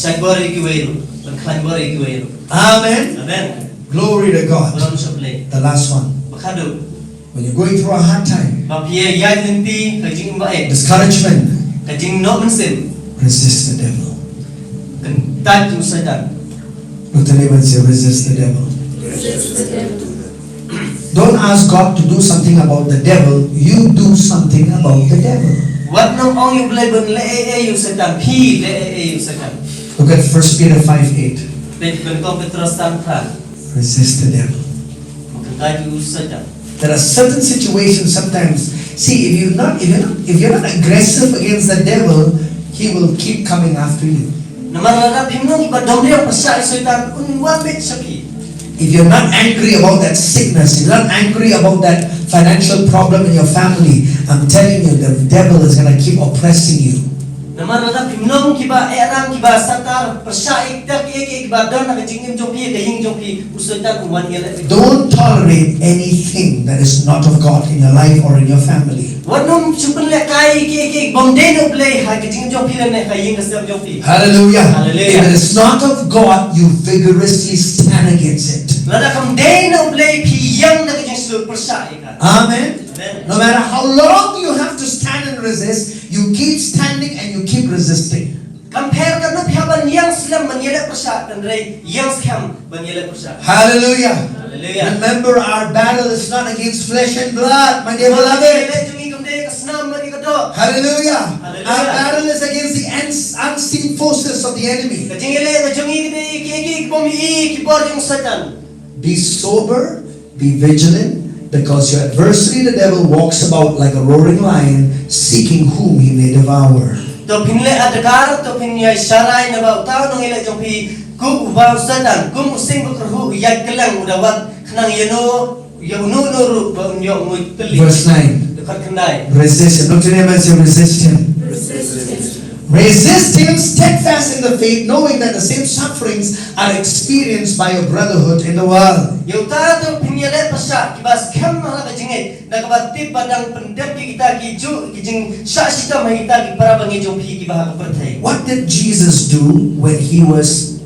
Shakri bor ïa kiwei ruh, ban khlaiñ bor ïa kiwei ruh. Amen. Amen. Glory to God. Burom sha U Blei. The last one. Ba khadduh. When you're going through a hard time, ba phi ïaid lynti ka jingim ba eh, discouragement, ka jingnoh mynsiem, resist the devil. Kyntait ïa u Soitan. Look to neighbor and say, "Resist the devil." Don't ask God to do something about the devil. You do something about the devil. Wat nym ong ïa U Blei ban leh ei ei ïa u Soitan. Phi leh ei ei ïa u Soitan. Look at First Peter five eight. Peit Nyngkong Petros san phra. Resist the devil. Kyntait ïa u Soitan. There are certain situations sometimes. See, if you're not, if you're not, if you're not aggressive against the devil, he will keep coming after you. Namar lada phim long kiba dom riang pyrshah ïa u Soitan, un wan beit sha phi. If you're not angry about that sickness, you're not angry about that financial problem in your family, I'm telling you, the devil is gonna keep oppressing you. Namar lada phim long kiba eh rang, kiba satar pyrshah ïa kita kiei kiei kiba don ha ka jingim jong phi, ka ïing jong phi, u Soitan un wan ïaleh. Don't tolerate anything that is not of God in your life or in your family. Wat nym shu pynlehkai ïa kiei kiei bym dei na U Blei ha ka jingim jong phi lane ha ka ïing ka sem jong phi. Hallelujah. Hallelujah. If it is not of God, you vigorously stand against it. Lada kam dei na U Blei, phi ïeng da ka jingshlur pyrshah ïa ka. Amen. Amen. No matter how long you have to stand in resist, you keep standing and you keep resisting. Kam pher katno phi hap ban ïeng slem ban ïaleh pyrshah, hynrei ïeng skhem ban ïaleh pyrshah. Hallelujah. Hallelujah. Remember, our battle is not against flesh and blood, my dear beloved. Ka jingleh jong ngi kam dei ka snam bad ka doh. Hallelujah. Hallelujah. Our battle is against the uns-, unseen forces of the enemy. Ka jingleh ka jong ngi ka dei kiei kiei ki bym i, ki bor jong Soitan. Be sober, be vigilant, because your adversary, the devil, walks about like a roaring lion, seeking whom he may devour. To phin leh adkar, to phin ïai sharai, naba uta u nongïaleh jong phi, kum uba u Soitan, kum u sing bakyrhuh ïaid kylleng, u da wad khnang ïano, ïa uno uno ruh ba un ïoh nguid tylli. Verse nine. Dkhot khyndai. Resist him. Look to your neighbor and say, "Resist him." Resist him. Resist him steadfast in the faith, knowing that the same sufferings are experienced by your brotherhood in the world. Ïa uta to phin ïaleh pyrshah kiba skhem ha la ka jingngeit, da kaba tip ba dang pyndep ïa kita ki ju-, ki jingshah shitom ha kita ki para bangeit jong phi kiba ha ka pyrthei. What did Jesus do when he was,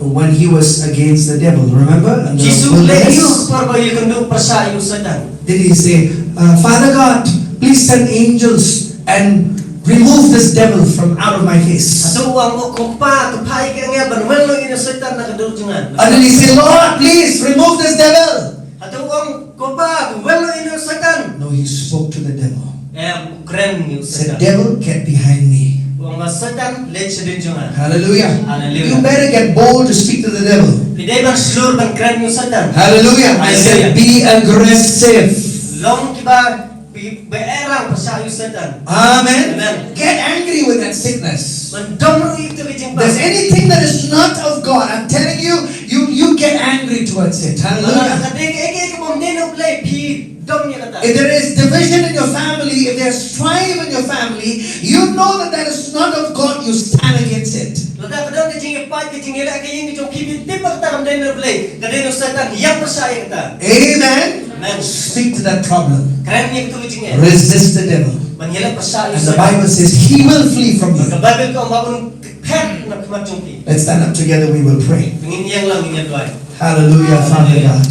when he was against the devil? Remember? In the wilderness? Jisu leh aïu por ba u ïakynduh pyrshah ïa u Soitan? Did he say, uh, "Father God, please send angels and remove this devil from out of my face"? Hato u ong, "O Ko Pa, to phah ïa ka angel ban wan noh ïa u Soitan na ka dur jong nga"? Or did he say, "Lord, please remove this devil"? Hato u ong, "Ko Pa, to wan noh ïa u Soitan"? No, he spoke to the devil. Em, u kren ïa u Soitan. Said, "Devil, get behind me." U ong ba, "Soitan, leit shadien jong nga." Hallelujah. Hallelujah. You better get bold to speak to the devil. Phi dei ban shlur ban kren ïa u Soitan. Hallelujah. I said, hallelujah, be aggressive. Long kiba, bi, ba-erang pyrshah ïa u Soitan. Amen. Amen. Get angry with that sickness. Ban dom ruh ïa kito ki jingpang. There's anything that is not of God, I'm telling you, you, you get angry towards it. Hallelujah. Lada ka dei kaei kaei kaba ym dei na U Blei, phi dom ïa kata. If there is division in your family, if there's strife in your family, you know that that is not of God, you stand against it. Lada ka don ka jingïapait, ka jingïaleh ha ka ïing ka jong phi, phi tip ba kata kam dei na U Blei, ka dei na u Soitan, ïeng pyrshah ïa kata. Amen. Amen. Speak to that problem. Kren ïa kito ki jingeh. Resist the devil. Ban ïaleh pyrshah ïa u Soitan. And the Bible says he will flee from you. Ka Baibl ka ong ba un phet na khmat jong phi. Let's stand up together, we will pray. Ngin ïeng lang, ngin ïa duwai. Hallelujah, Father God.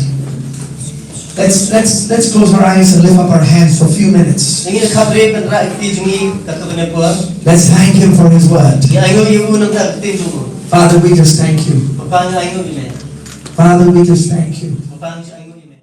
Let's, let's, let's close our eyes and lift up our hands for a few minutes. Ngin khapbriew ban rah ïa ka kti jong ngi katto katne por. Let's thank him for his word. Ngin ainguh ïa u na ka ktien jong u. Father, we just thank you. Papa, ngin ainguh ïa me. Father, we just thank you. Papa, ngin ainguh ïa me.